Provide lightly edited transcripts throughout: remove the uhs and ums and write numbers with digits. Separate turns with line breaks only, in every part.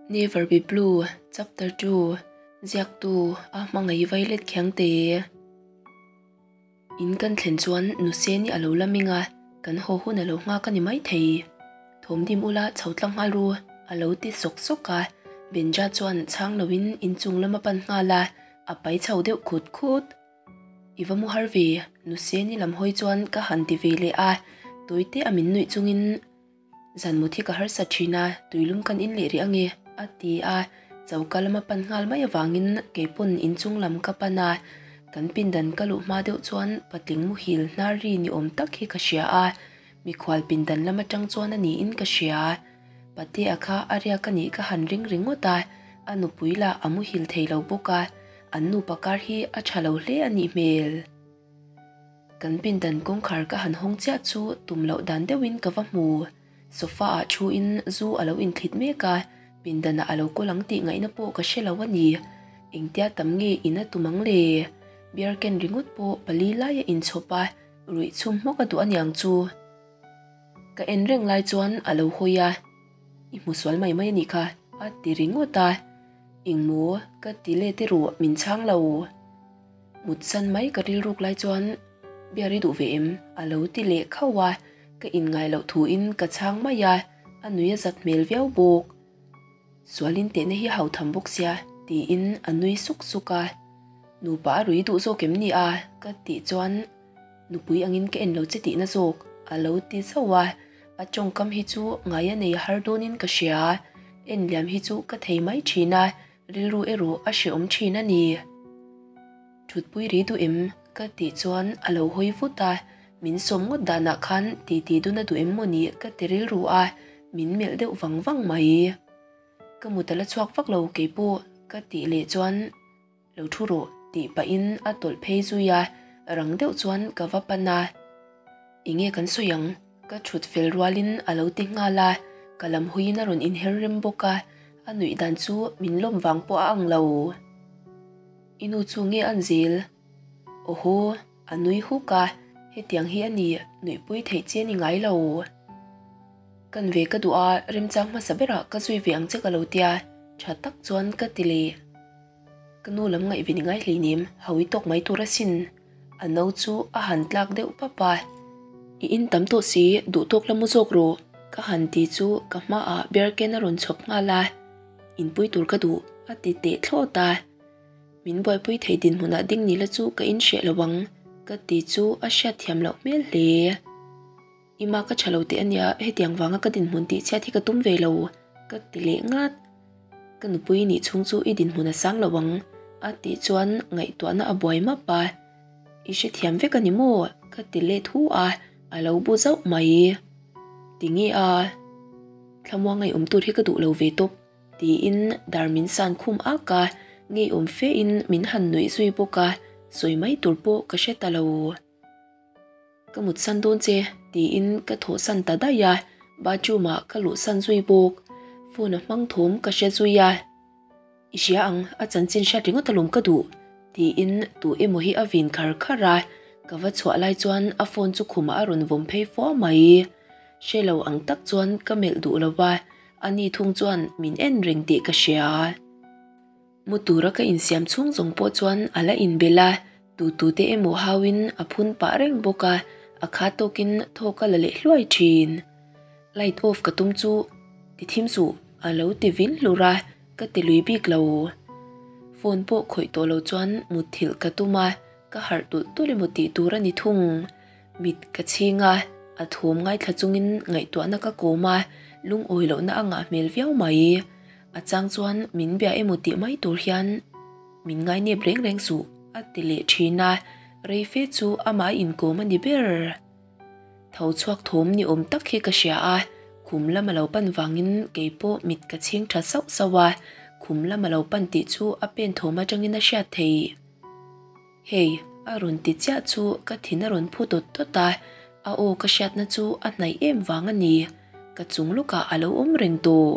Never Be Blue, Chapter 2, Ziaktu, A Hmangaih Violet Khiangte. In kan thlen chuan Nuseni a lo la ming a, kan haw hun a lo nghak a ni maithei. Thawmdim ula chho tlang nghal ru, a lo ti sawk sawk a. Benja chuan chhang loin inchung lam a pan nghal a, a pai chho deuh khut khut. I va mu har ve, Nuseni lam hawi chuan ka han ti ve leh a, tawite a min nuih chungin Zan mut hi ka harsa thin a, tuilum kan in leh rih ange, a ti a, choka lama pan nghal mai avangin keipawn inchung lam ka pan a, kan pindan ka luh hma deuh chuan patling muhil hnar ri ni awm tak hi ka hria a, mikhual pindan lam atang chuan a niin ka hria. Patea kha a riak a nih ka han ring ringawt a, a nupui lah a muhil thei lo bawk a, an nupa kar hi a tha lo hle a nih hmel. Kan pindan kawngkhar ka han hawng chiah chu tum loh dan deuhin ka va hmu. Sofa ah thu in zu a lo inthlit mek a, pindanah a lo kawl ang tih ngaihna pawh ka hre lo a ni. Engtia tam nge in a tum ang le? Beer ken ringawt pawh pali lai a inchhawp a, ruih chhum hmawk a duh aniang chu. Ka en reng lai chuan a lo hawi a, I hmu sual mai mai a nih kha, a ti ringawt a. Engmaw ka ti let erawh min chhang lo. Mutsan mai ka rilruk lai chuan beer i duh ve em? a lo ti leh khauh a, ka inngai loh thuin ka chhang mai a, a nui a zat hmel viau bawk. Sualin tehna hi hau tham bawk sia tiin a nui suk suk a, Nupa a rui duh zawk em ni a? ka tih chuan Nupui angin ka en lo che tihna zawk a lo ti zauh a, a tawngkam hi chu ngai a nei har dawnin ka hria, en liam hi chu ka thei mai thin a, Rilru erawh a hreawm thin a ni. Thutpui ri duh em? Ka tih chuan a lo hawi vut a, min sawm ngawt danah khan titi dun a duh em maw ni ka ti rilru a, min melh deuh vang vang mai. Ka mut a la chhuak vak lo keipawh ka tih leh chuan lo thu rawh tih pahin a tawlh phei zui a, rang deuh chuan ka va pan a. Enge kan sawi ang? Ka thut fel rualin a lo ti nghal a, ka lam huiin a rawn inher rem bawk a, a nuih dan chu min lawm vang pawh a ang lo. I nu chu nge an zel? Awhaw, a nui huk a, hetiang hi a ni, nuihpui theih che ni ngai lo. Kan ve ka duh a, remchang hmasa berah ka zui ve ang che ka lo tia, tha tak chuan ka ti leh. Ka nu lam ngaih ve ni ngai hleinem, hawi tawk mai tur asin. A no chu a han tlak deuh pap a. I in tam tawh si, duh tawk la mu zawk rawh, ka han ti chu ka hmaah beer can a rawn chhawp nghal a. Inpui tur ka duh, a ti teh thlawt a. Min buaipui thei dinhmunah ding ni la chu ka inhreh lo ang, ka ti chu a hriatthiam loh hmel hle. Ima ka tha lo teh ania, hetiang vanga ka dinhmun tih chhiat hi ka tum ve lo, ka ti leh ngat. Ka nupui nih chhung chu i dinhmun a sang lo ang, a tih chuan ngaihtuahna a buai map a. I hrethiam vek a ni maw? ka ti let hu a, a lo bu zauh mai. Tinge a? Thlamuang ngeiawm tur hi ka duh lo ve tawp, tiin dar min san khum ak a, ngeiawm fe in min han nuih zui bawk a, sawi mai tur pawh ka hre ta lo. Ka mutsan dawn che, tiin ka thawhsan ta daih a, bathroom ah ka luhsan zui bawk. Phone a hmang thawm ka hre zui a. I hria ang, a chanchin hriat ringawt alawm ka duh, tiin tu emaw hi a vin khar khar a, ka va chhuah lai chuan a phone chu khumah a rawn vawm phei fua mai. Hre lo ang tak chuan ka melh duh lo va, ani thung chuan min en reng tih ka hria. Mu tura ka insiam chhung zawng pawh chuan a la inbelh a, tu tu te emaw hauin a phun pah reng bawk a, a kha tawkin thawk a la leh hluai thin. Light off ka tum chu ti thim suh a lo ti vin hlur a, ka ti lui bik lo. Phone pawh khawih tawh lo chuan mutthilh ka tum a, ka harh tulh tulh emaw tih tur a ni thung. Mit ka chhing a, a thawm ngaithla chungin ngaihtuahna ka kawm a, lungawi lohna a ngah hmel viau mai. A chang chuan min bia emaw tih mai tur hian min ngainep reng reng suh a ti leh thin a, rei fe chu amah a inkawm a ni ber. Tho chhuak thawm ni awm tak hi ka hria a, khum lam a lo pan vangin kei pawh mit ka chhing tha sauh sauh a, khum lam a lo pan tih chu a pen thawm atangin a hriat theih. Hei, a rawn ti chiah chu ka thin a rawn phu dawt dawt a, a aw ka hriatna chu a hnaih em vang a ni, ka chung lukah a lo awm reng tawh.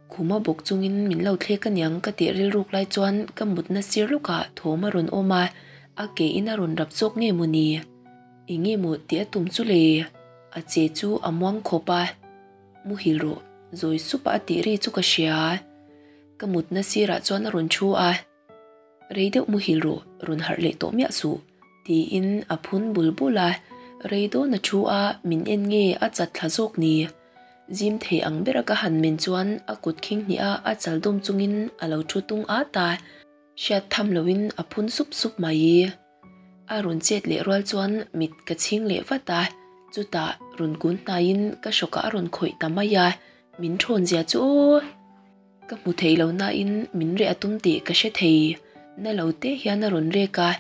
Khuma bawk chungin min lo thlek aniang ka tih rilruk lai chuan ka mutna sir lukah thawm a rawn awm a, a ke in a rawn rap zawk nge maw ni? Eng nge maw tih a tum chu le? A che chu a muang khawp a, muhil rawh. Zawi sup a a tih ri chu ka hria. Ka mutna sirah chuan a rawn thu a, Rei deuh muhil rawh, rawn harh leh tawh miah suh, tiin a phun bul bul a. Rei dawn a thu a, min en nge a chat thla zawk ni? Zim thei ang bera ka han men chuan a kut khing hnih a a chal dawm chungin a lo thu tung at a, hriat tham loin a phun sup sup mai. A rawn chet leh rual chuan mit ka chhing leh vat a, chutah rawn kun hnaiin ka hrawkah a rawn khawih ta mai a, min thawn zia chu aw! Ka hmu thei lo nain min reh a tum tih ka hre thei. Na lo te hian a rawn rek a,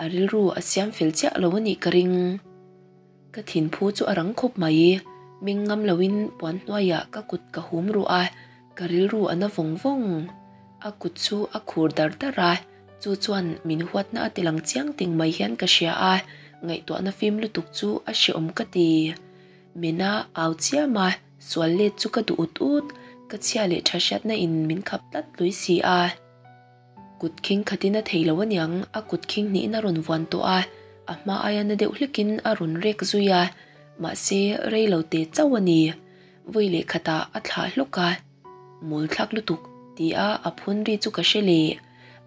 a rilru a siam fel chiah lo a nih ka ring. Ka thinphu chu a rang khawp mai. Meng ngam loin puan hnuaiah ka kut ka hum ruh a, ka rilru a na vawng vawng. A kut chu a khur dar dar a, chu chuan min huatna a tilang chiang ting mai hian ka hria a, ngaihtuahna fim lutuk chu a hreawm ka ti. Mena au chiam a, sual let chu ka duh ut ut, ka chhia leh tha hriatna in min khap tlat lui si a. Kut khing khatin a thei lo aniang, a kut khing hnihin a rawn vuan tawh a, a hma aia na deuh hlekin a rawn rek zui a, mahse rei lo te chauh a ni. Vawi leh khatah a thlah hlawk a, Mawl thlak lutuk tia a phun ri chu ka hre leh,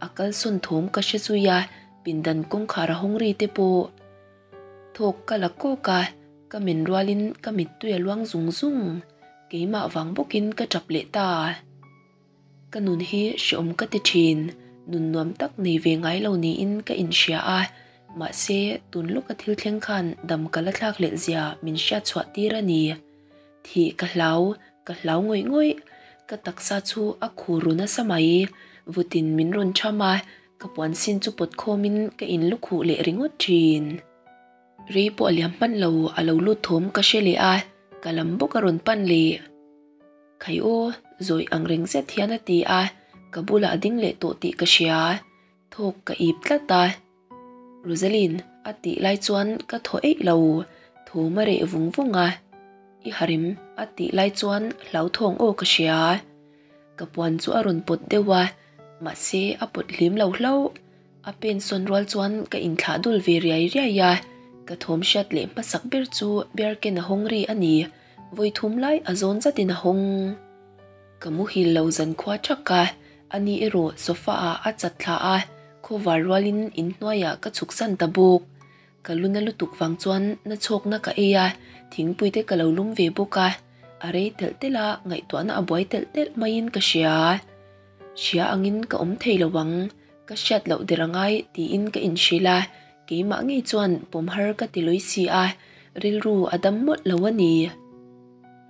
a kalsawn thawm ka hre zui a, pindan kawngkhar a hawng ri te pawh thawk ka la kawk a, ka men rualin ka mittui a luang zung zung, keimah vang bawkin ka tap leh ta. Ka nun hi hreawm ka ti thin, nun nuam tak nei ve ngai lo niin ka inhria a, mahse tun lawka thil thleng khan dam ka la thlak leh zia min hriat chhuah tir a ni. Thih ka hlau, ka hlau ngawih ngawih, ka taksa chu a khur ru nasa mai, vutin min rawn cham a, ka puan sin chu pawt khawmin ka inlukhuh leh ringawt thin. Rei pawh a liam hman lo, a lo lut thawm ka hre leh a, ka lam bawk a rawn pan leh. Khai aw, zawih ang reng zet hian a ti a, ka bulah a ding leh tawh tih ka hria. Thawk ka ip tlat a. Rosaline, a tih lai chuan ka thaw eih lo, thawm a reh vung vung a. I harim, a tih lai chuan hlauthawng aw ka hria. Ka puan chu a rawn pawt deuh a, mahse a pawt hlim lo hlauh. A pen sawn rual chuan ka inthlah dul ve riai riai a, ka thawm hriat leh hmasak ber chu Berken a hawng ri a ni, vawi thum lai a zawn zatin a hawng. Ka muhil lo zan khua thak a, ani erawh sofa ah a chat thla a, khawvar rualin inhnuaiah ka chhuk san ta bawk. Ka lu na lutuk vang chuan na chhawkna ka ei a, thingpui te ka lo lum ve bawk a, a rei telh telh a, ngaihtuahna a buai telh telh maiin ka hria. Hria angin ka awm thei lo ang, ka hriat loh der angai tiin ka inhrilh a, keimah ngei chuan pawm har ka ti lui si a, rilru a dam mawlh lo a ni.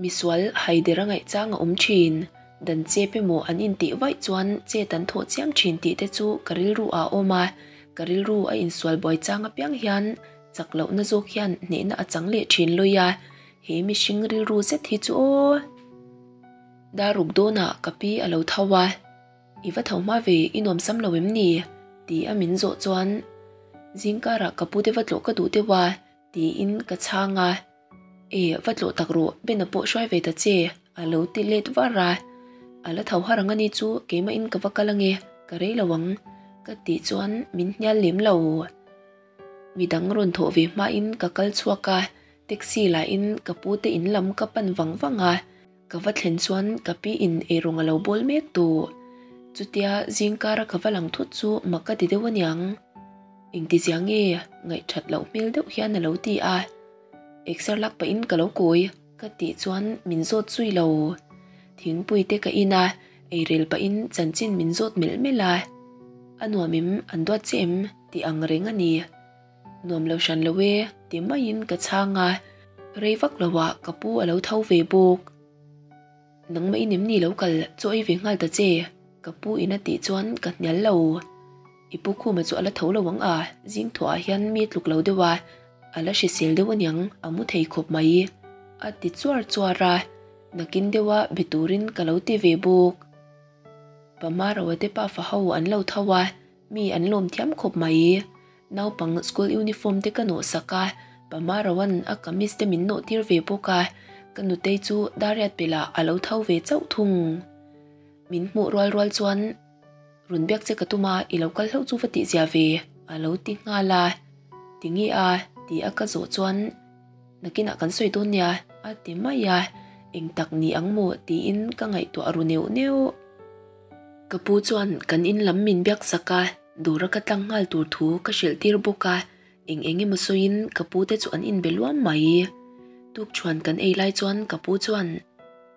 Misual haider a ngaihchang a awm thin, dan chep emaw an intih vaih chuan chet an thawh chiam thin tih te chu ka rilru ah a awm a, ka rilru a insual buai chang apiang hian chak lohna zawk hian hnehna a chang leh thin lawi a, he mihring rilru zet hi chu aw. Daruk dawnah ka pi a lo tho a, I va tho hma ve, i nuam sam lo em ni? ti a min zawh chuan zingkarah ka pute va tlawh ka duh deuh a tiin ka chhang a, E, va tlawh tak rawh, Ben-a pawh hruai ve ta che, a lo ti let var a. A la tho har ang a ni chu, keimahin ka va kal ange, ka rei lo ang, ka tih chuan min hnial lem lo. Midang rawn thawh ve hmain ka kal chhuak a, taxi lahin ka pute in lam ka pan vang vang a, ka va thlen chuan ka pi in eirawng a lo bawl mek tawh. Chutia zingkara ka va lang thut chu mak ka ti deuh aniang. Engtizia nge ngaihthat loh hmel deuh hian a lo ti a. Exer lak pahin ka lo kawi ka tih chuan min zawt zui lo. Thingpui te ka in a, eirel pahin chanchin min zawt melh melh a. A nuam em, an duat che em? tih ang reng a ni. Nuam lo hran lo e, ti maiin ka chhang a, rei vak lo ah ka pu a lo tho ve bawk. Nangmah in em ni lo kal chaw ei ve nghal ta che? Ka pu in a tih chuan ka hnial lo. I pu Khuma chu a la tho lo ang a, zing thuah hian mi tluk lo deuh a, a la hrisel deuh aniang, a mu thei khawp mai. A ti chuar chuar a, nakin deuha be turin ka lo ti ve bawk. Pama Roa te pafa ho an lo tho a, mi an lawm thiam khawp mai. Naupang school uniform te ka nawh sak a, Pama Roan a kamis te min nawh tir ve bawk a, ka nutei chu Dariat pelah a lo tho ve chauh thung. Min hmuh rual rual chuan Rawn biak che ka tum a, i lo kal hlauh chu va tih zia ve, a lo ti nghal a. Ti nge a? ti a ka zawh chuan, Nakinah kan sawi dawn nia, a ti mai a. Eng tak ni ang maw tiin ka ngaihtuah ru neuh neuh. Ka pu chuan kan in lam min biak sak a, dawra ka tlang nghal tur thu ka hrilh tir bawk a, eng eng emaw sawiin ka pu te chu an inbe luam mai. Tukṭhuan kan ei lai chuan ka pu chuan,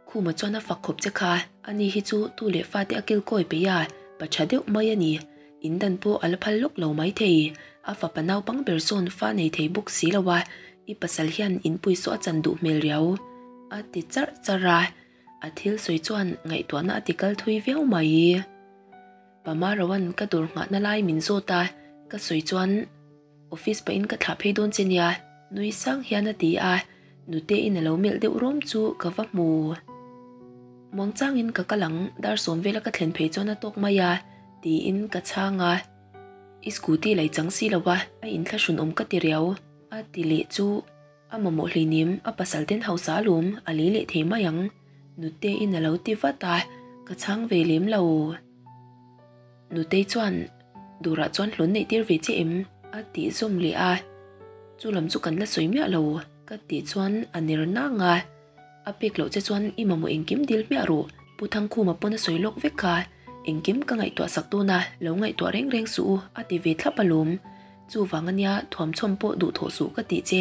Khuma chuan a fak khawp che kha, ani hi chu tu leh fate a kilkawi peih a, pa tha deuh mai a ni. In dan pawh a la phal lawk lo maithei. A fapa naupang ber sawn fa nei thei bawk si lo a, i pasal hian inpui saw a chan duh hmel riau. A ti charh charh a, a thil sawi chuan ngaihtuahna a ti kal thui viau mai. Pama Rowan ka dawr nghahna lai min zawt a, ka sawi chuan office pahin ka thlah phei dawn che nia, nui sang hian a ti a, Nute-in a lo melh deuh rawm chu ka va hmu. Muangchangin ka kal ang, dar sawm vela ka thlen phei chuan a tawk mai a, tiin ka chhang a. I scooty lei chang si lo a, a inthlahrun awm ka ti riau, a ti leh chu. A mamawh hleinim, a pasal ten hausa alawm, a lei leh thei mai ang, Nute-in a lo ti vat a, ka chhang ve lem lo. Nutei chuan, Dawrah chuan hlawn neih tir ve che em? a tih zawm leh a, Chu lam chu kan la sawi miah lo, ka tih chuan a ner nang a, A pek loh che chuan i mamawh engkim dil hmiah rawh, Pu Thangkhuma pawn a sawi lawk vek kha, engkim ka ngaihtuah sak dawn a, lo ngaihtuah reng reng suh u, a ti ve thlap alawm. Chuvang ania thuamchhawm pawh duh thawh suh ka tih che,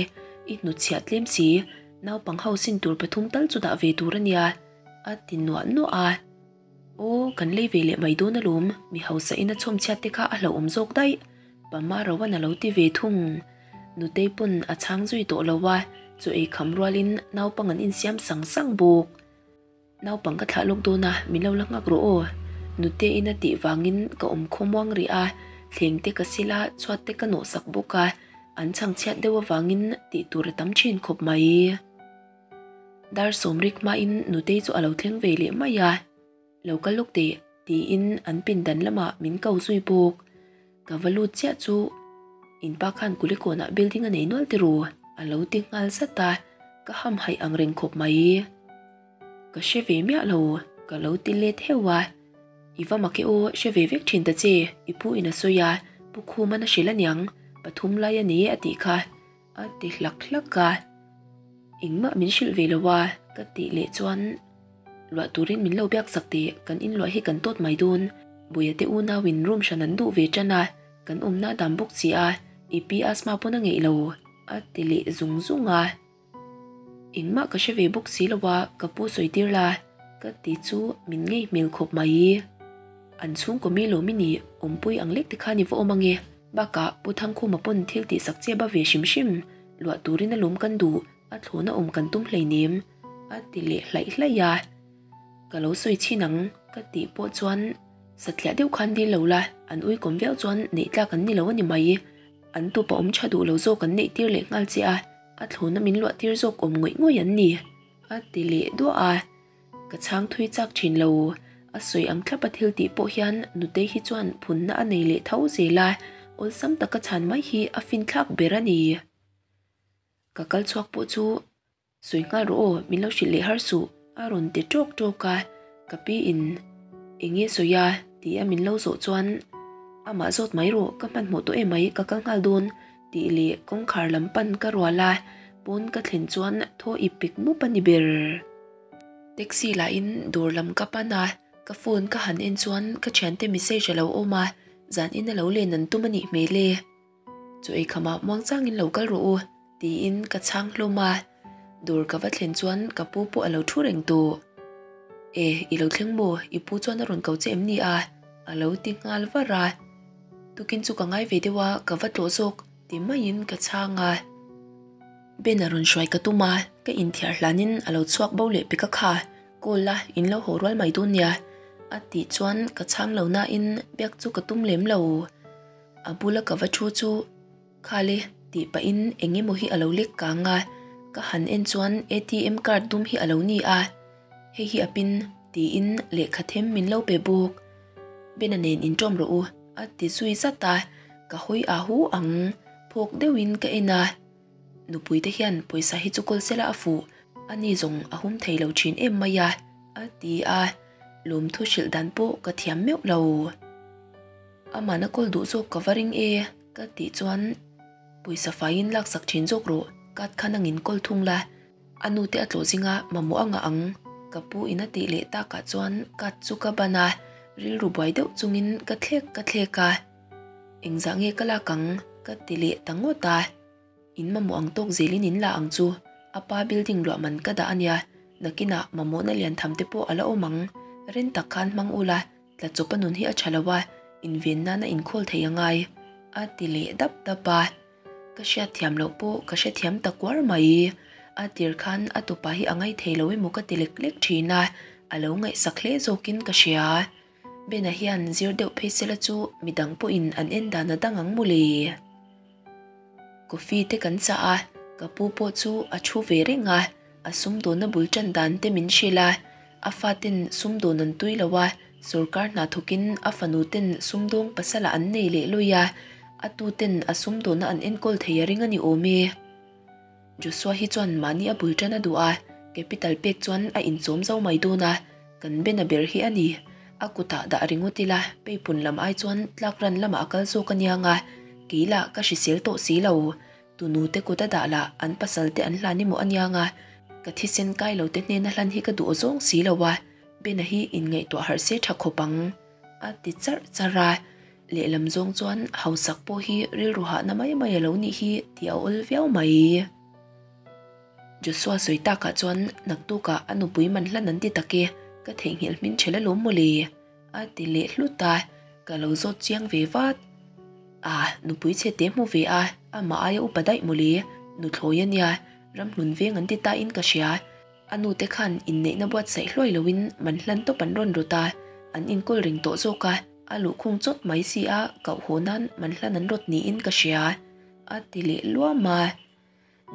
i hnutchhiah tlem si, naupang ho sin tur pathum tal chu dah ve tur ania, a ti nuah nuah a. Aw, kan lei ve leh mai dawn alawm, mi hausa in a chhawm chhiat te kha a hlauhawm zawk daih, Pama Rowan a lo ti ve thung. Nutei pawn a chhang zui tawh lo a, chaw ei kham rualin naupang an insiam sang sang bawk. Naupang ka thlah lawk dawn a, min lo la nghak rawh aw. Nuteiin a tih vangin ka awm khawmuang rih a, thleng te ka sil a, chhuat te ka nawh sak bawk a, an chhang chhiat deuh avangin tih tur a tam thin khawp mai. Dar sawmrik hmain Nutei chu a lo thleng ve leh mai a, Lo kal lawk teh, tiin an pindan lamah min ko zui bawk. Ka va lut chiah chu in pa khan Kulikawnah building a nei nual ti ru, a lo ti nghal zat a, ka hamhaih ang reng khawp mai. Ka hre ve miah lo, ka lo ti let heuh a. I va mak e aw, hre ve vek thin ta che, i pu in a sawi a, Pu Khuman a hrilh aniang, pathum lai a ni e a tih kha. A ti hlak hlak a, engmah min hrilh ve lo a ka tih leh chuan luah turin min lo biak sak tih kan inluah hi kan tawt mai dawn, Buia te unauin room hran an duh ve tan a, kan awmna a dam bawk si a, i pi asthma pawn a ngeih lo a ti leh zung zung a. Engmah ka hre ve bawk si lo a, ka pu sawi tir la ka ti chu min ngei hmel khawp mai. An chhungkaw mi lawm i nih, awmpui ang lek te khan i va awm ange. Bakah Pu Thangkhuma pawn thil tihsak che ba ve hrim hrim, luah turin a lawm kan duh, a thlawna awm kan tum hleinem, a ti leh hlaih hlaih a. Ka lo sawi chhin ang, ka tih pawh chuan satliah deuh khan dil lo la, an uikawm viau chuan neih tlak an ni lo a ni mai. An tupa awm tha duh lo zawk an neih tir leh nghal che a, a thlawna min luah tir zawk awm ngawih ngawih an ni, a ti leh duah a. Ka chhang thui chak thin lo. A sawi ang thlap a thil tih pawh hian Nutei hi chuan phunna a nei leh tho zel a, awlsam taka chhan mai hi a finthlak ber a ni. Ka kal chhuak pawh chu sawi nghal rawh aw, min lo hrilh leh har suh a rawn ti tawk tawk a, ka pi in eng nge sawi a ti a min lo zawh chuan amah zawt mai rawh ka hmanhmawh tawh em mai ka kal nghal dawn tih leh kawngkhar lam pan ka rual a, pawn ka thlen chuan thaw ip pik mup a ni ber. Taxi lahin dawr lam ka pan a, ka phone ka han en chuan ka thiante message a lo awm a, zan in a lo len an tum a nih hmel e. Chaw ei khamah muangchangin lo kal rawh u tiin ka chhang hlawm a, dawr ka va thlen chuan ka pu pawh a lo thu reng tawh. E, i lo thleng maw? I pu chuan a rawn ko che em ni a? A lo ti nghal var a. Tukin chu ka ngai ve deuh a, ka va tlawh zawk ti maiin ka chhang a. Ben a rawn hruai ka tum a, ka inthiar hlanin a lo chhuak bo leh pek a kha, call la in lo haw rual mai dawn nia a tih chuan ka chhang lo nain biak chu ka tum lem lo. A bula ka va thu chu Khale tih pahin eng emaw hi a lo lek kang a, ka han en chuan ATM card dum hi a lo ni a, hei hi a pin tiin lehkha them min lo pe bawk. Bena nen inṭawm rawh u a ti zui zat a, ka hawi a hu ang, phawk deuhin ka en a. Nupui te hian pawisa hi chu kawl sela a fuh, ani zawng a hum thei lo thin em mai a, a ti a, lawmthu hrilh dan pawh ka thiam meuh lo. Amahna kawl duh zawk ka va ring e, ka tih chuan pawisa faiin laksak thin zawk rawh, card kha nangin kawl thung la. A nu te a tlawh zinga mamawh a ngah ang, ka pu in a tih leh takah chuan cut chu ka ban a, rilru buai deuh chungin ka thlek ka thlek a. Engzah nge ka lak ang? ka ti leh ta ngawt a. In mamawh ang tawk zelin in la ang chu, a pa building luah man ka dah a nia, nakinah mamawhna lian tham te pawh a la awm ang, ren tak khan hmang ula, tla chawpa nun hi a tha lo a, inven nana inkhawl thei a ngai, a ti leh dap dap a. Ka hriatthiam loh pawh ka hrethiam ta kuar mai. A tir khan a tupa hi a ngaithei lo emaw ka ti lek lek thin a, a lo ngaihsak hle zawkin ka hria. Bena hian zir deuh phei sela chu midang pawhin an en dan a dang ang mawle. Coffee te kan chah a, ka pu pawh chu a thu ve reng a, a sumdawnna bul tan dan te min hrilh a, a faten sumdawn an tui lo a, sorkar hna thawkin a fanu ten sumdawng pasal ah an nei leh lawi a, a tu ten a sumdawnna an enkawl thei a ring a ni awm e. Joshua hi chuan mahni a bul tan a duh a, capital pek chuan a inchawm zo mai dawn a, kan Ben a ber hi a ni. A kutah dah ringawt ila, peipun lam ai chuan tlak ran lamah a kal zawk aniang a, kei lah ka hrisel tawh si lo. Tunu te kut a dah lah an pasal te an hlan emaw aniang a, ka thisen kai lo te hnena hlan hi ka duh aw zawng si lo a, Ben-a hi inngaihtuah harh se tha khawp ang, a ti charh charh a. Lehlam zawng chuan hausak pawh hi rilru hahna mai mai a lo nih hi tih a awl viau mai. Joshua sawi takah chuan naktukah a nupui man hlan an ti tak e, ka theihnghilh hmin ṭhel alawm mawle, a ti leh hlut a, ka lo zawt chiang ve vat. A, nupui chhe te hmu ve a, amah aia upa daih mawle, nuthlawi a nia, ramhlun veng an ti ta in ka hria. A nute khan inneihna buatsaih hluai loin man hlan tawp an rawn rawt a, an inkawl reng tawh zawk a, a luhkhung chawt mai si a, koh haw nan man hlan an rawt niin ka hria, a ti leh luam a.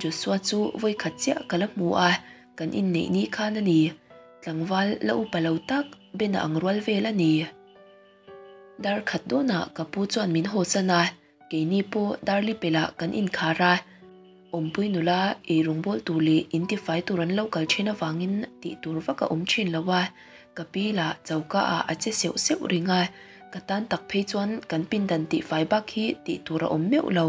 Joshua chu vawikhat chiah ka la hmu a, kan inneih ni khan a ni. Tlangval la upa lo tak, Ben-a ang rual vel a ni. Dar khat dawnah ka pu chuan min hawsan a, Keini pawh Darli pelah kan inkhar a, awmpui nula ei rawngbâwl tur leh intifai tur an lo kal ṭhin avangin tih tur vak a awm ṭhin lo a, ka pi lah choka ah a che seuh seuh reng a, ka tan tak phei chuan kan pindan tihfai bak hi tih tur a awm meuh lo.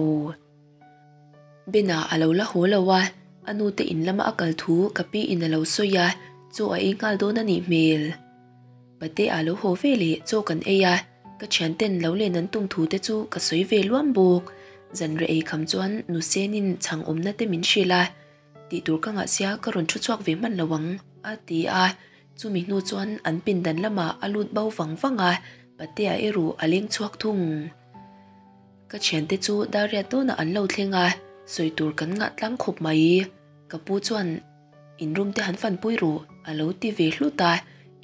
Bena a lo la haw lo a, a nute in lama a kal thu ka pi in a lo sawi a, chaw a ei nghal dawn a nih hmel. Pate a lo haw ve leh chaw kan ei a, ka thianten lo len an tum thu te chu ka sawi ve luam bawk. Zanreh ei kham chuan Nusenin chhang awmna te min hrilh a, tih tur ka ngah sia ka rawn thu chhuak ve hman lo ang, a ti a. Chumi hnu chuan an pindan lamah a lut bo vang vang a, Patea erawh a leng chhuak thung. Ka thiante chu Dariat dawnah an lo thleng a, sawi tur kan ngah tlang khawp mai. Ka pu chuan In room te han fanpui ru, a lo ti ve hlut a,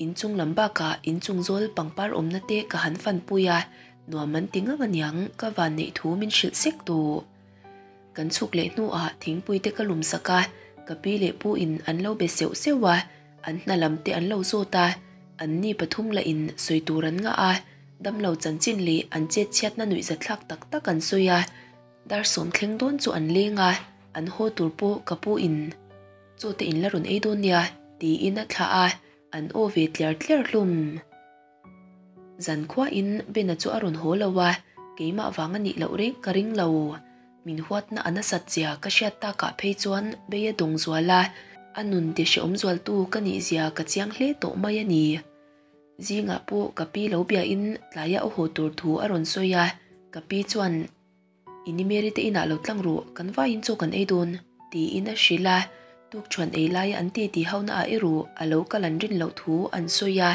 inchung lam bakah inchung zawl pangpar awmna te ka han fanpui a, nuam an ti ngang aniang ka van neih thu min hrilh sek tawh. Kan chhuk leh hnuah thingpui te ka lum sak a, ka pi leh pu in an lo be seuh seuh a, an hna lam te an lo zawt a, an ni pathum lah in sawi tur an ngah a, damlo chanchin leh an chet chhiatna nuihzathlak tak tak an sawi a, Dar sawm thleng dawn chu an leng a, an haw tur pawh ka pu in chaw te in la rawn ei dawn nia tiin a thlah a, an aw ve tliar tliar hlum. Zan khuain Bena chu a rawn haw lo a, keimah vang a nih loh reng ka ring lo. Min huatna a nasat zia ka hriat takah phei chuan bei a dawng zual a, a nun ti hrehawm zualtu ka nih zia ka chiang hle tawh mai a ni. Zingah pawh ka pi lo biain tlaia a haw tur thu a rawn sawi a, ka pi chuan I ni Mary te inah lo tlang ru, kan vaiin chaw kan ei dawn, tiin a hrilh a. Tukṭhuan ei laia an titi hauhna ah erawh a lo kal an rin loh thu an sawi a,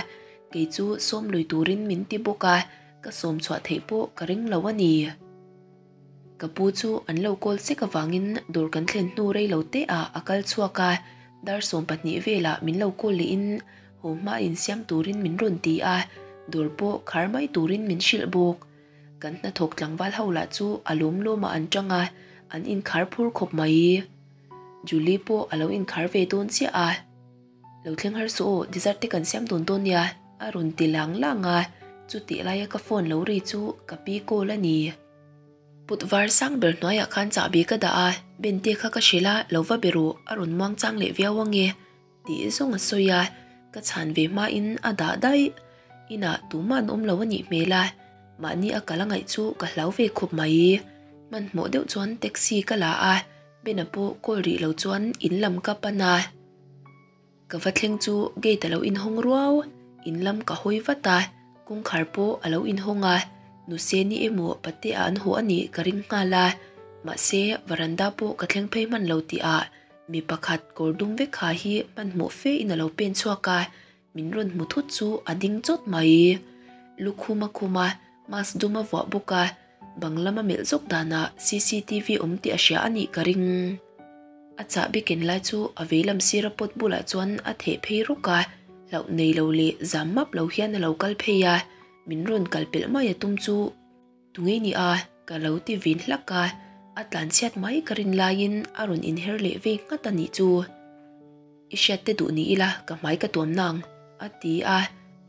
kei chu sawm lui turin min ti bawk a, ka sawm chhuah theih pawh ka ring lo a ni. Ka pu chu an lo kawl sek avangin dawr kan thlen hnu rei lo te ah a kal chhuak a, dar 12 velah min lo kawl lehin haw hma insiam turin min rawn ti a, dawr pawh khar mai turin min hrilh bawk. Kan hnathawk tlangval ho lah chu a lawm lawmah an tang a, an inkhar phur khawp mai. Julie pawh a lo inkhar ve dawn chiah a. Lo thleng har suh aw, dessert te kan siam dawn dawn nia, a rawn ti lang lang a, chutih laia ka phone lo ri chu ka pi call a ni. Put var sang ber hnuaiah khan chahbi ka dah a, Bente kha ka hrilh a, lo va be rawh, a rawn muang chang leh viau ange. Tih zawng a sawi a, ka chhan ve hmain a dah daih. Inah tumah an awm lo a nih hmel a, mahni a kal a ngaih chu ka hlau ve khawp mai. Hmanhmawh deuh chuan taxi ka la a, Bena pawh call rih lo chuan in lam ka pan a. Ka va thleng chu gate a lo inhawng ruau, in lam ka hawi vat a, kawngkhar pawh a lo inhawng a, Nuseni emaw Patea an haw a nih ka ring nghal a, mahse varanda pawh ka thleng phei hman lo tihah mi pakhat kawr dum vek ha hi hmanhmawh fe in a lo pen chhuak a, min rawn hmu thut chu a ding chawt mai. Lukhum a khum a, mask dum a vuah bawk a, bang lama melh zawk danah cctv awm tih a hria a nih ka ring. A chahbi ken lai chu a veilam sira pot bulah chuan a theh phei rawk a, hlauh nei lo leh zam map lo hian a lo kal phei a, min rawn kal pelh mai a tum chu tunge ni a ka lo ti vin hlak a, a tlanchhiat mai ka rin laiin a rawn inher leh vei nghat a nih chu. I hriat te duh ni ila ka hmai ka tuam nang, a ti a,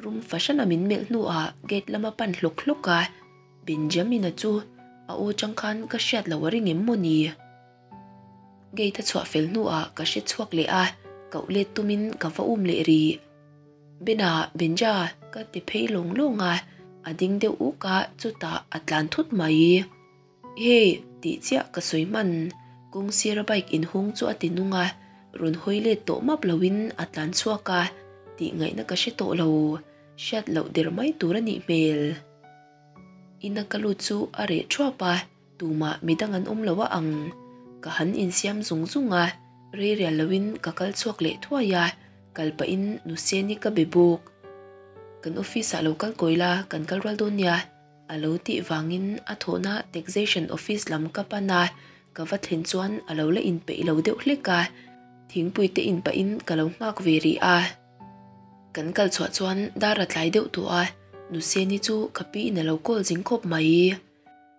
rum fahran a min melh hnuah gate lama pan hlawk hlawk a, Benjamin-a chu a aw chang khan ka hriat loh a ring em maw ni? Gate a chhuah fel hnuah ka hre chhuak leh a, koh let tumin ka va um leh rih. Bena, Benja, ka ti phei lawng lawng a, a ding deuh uk a, chutah a tlan thut mai. Hey! tih chiah ka sawi hman. Kawng sira bike inhung chu a ti nung a, rawn hawi let tawh map loin a tlan chhuak a, tih ngaihna ka hre tawh lo. Hriat loh der mai tur a nih hmel. Ina ka lut chu a reh thuap a, tumah midang an awm lo a ang. Ka han insiam zung zung a, rei rial loin ka kal chhuak leh thuai a, kal pahin Nuseni ka be bawk. Kan office ah lo kal kawi la, kan kal rual dawn nia. A lo tih vangin a thawhna Taxation Office lam ka pan a, ka va thlen chuan a lo la inpeih lo deuh hlek a, thingpui te in pahin ka lo nghak ve rih a. Kan kal chhuah chuan dar a tlai deuh tawh a, Nuseni chu ka pi in a lo call zing khawp mai.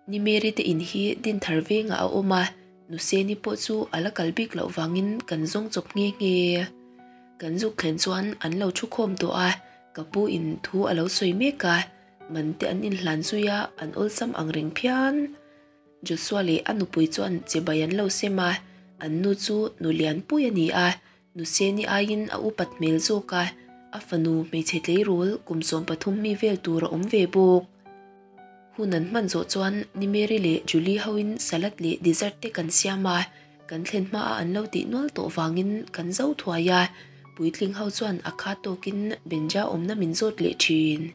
Ni Mary te in hi Dinthar vengah a awm a, Nuseni pawh chu a la kal bik loh vangin kan zawng chawp nghe nghe. Kan zuk thlen chuan an lo thu khawm tawh a, ka pu in thu a lo sawi mek a, Man te an inhlan zui a, an awlsam ang reng phian. Joshua leh a nupui chuan chibai an lo sem a, an nu chu nu lianpui a ni a, Nuseni aiin a upat hmel zawk a, a fanu hmeichhe tleirawl kum 13 mi vel tur a awm ve bawk. Hun an hman zawh chuan Nimeri leh Julie hoin salad leh dessert te kan siam a, kan thlen hmaah an lo tih nual tawh vangin kan zo thuai a, puitling ho chuan a kha tawkin Benja awmna min zawt leh thin.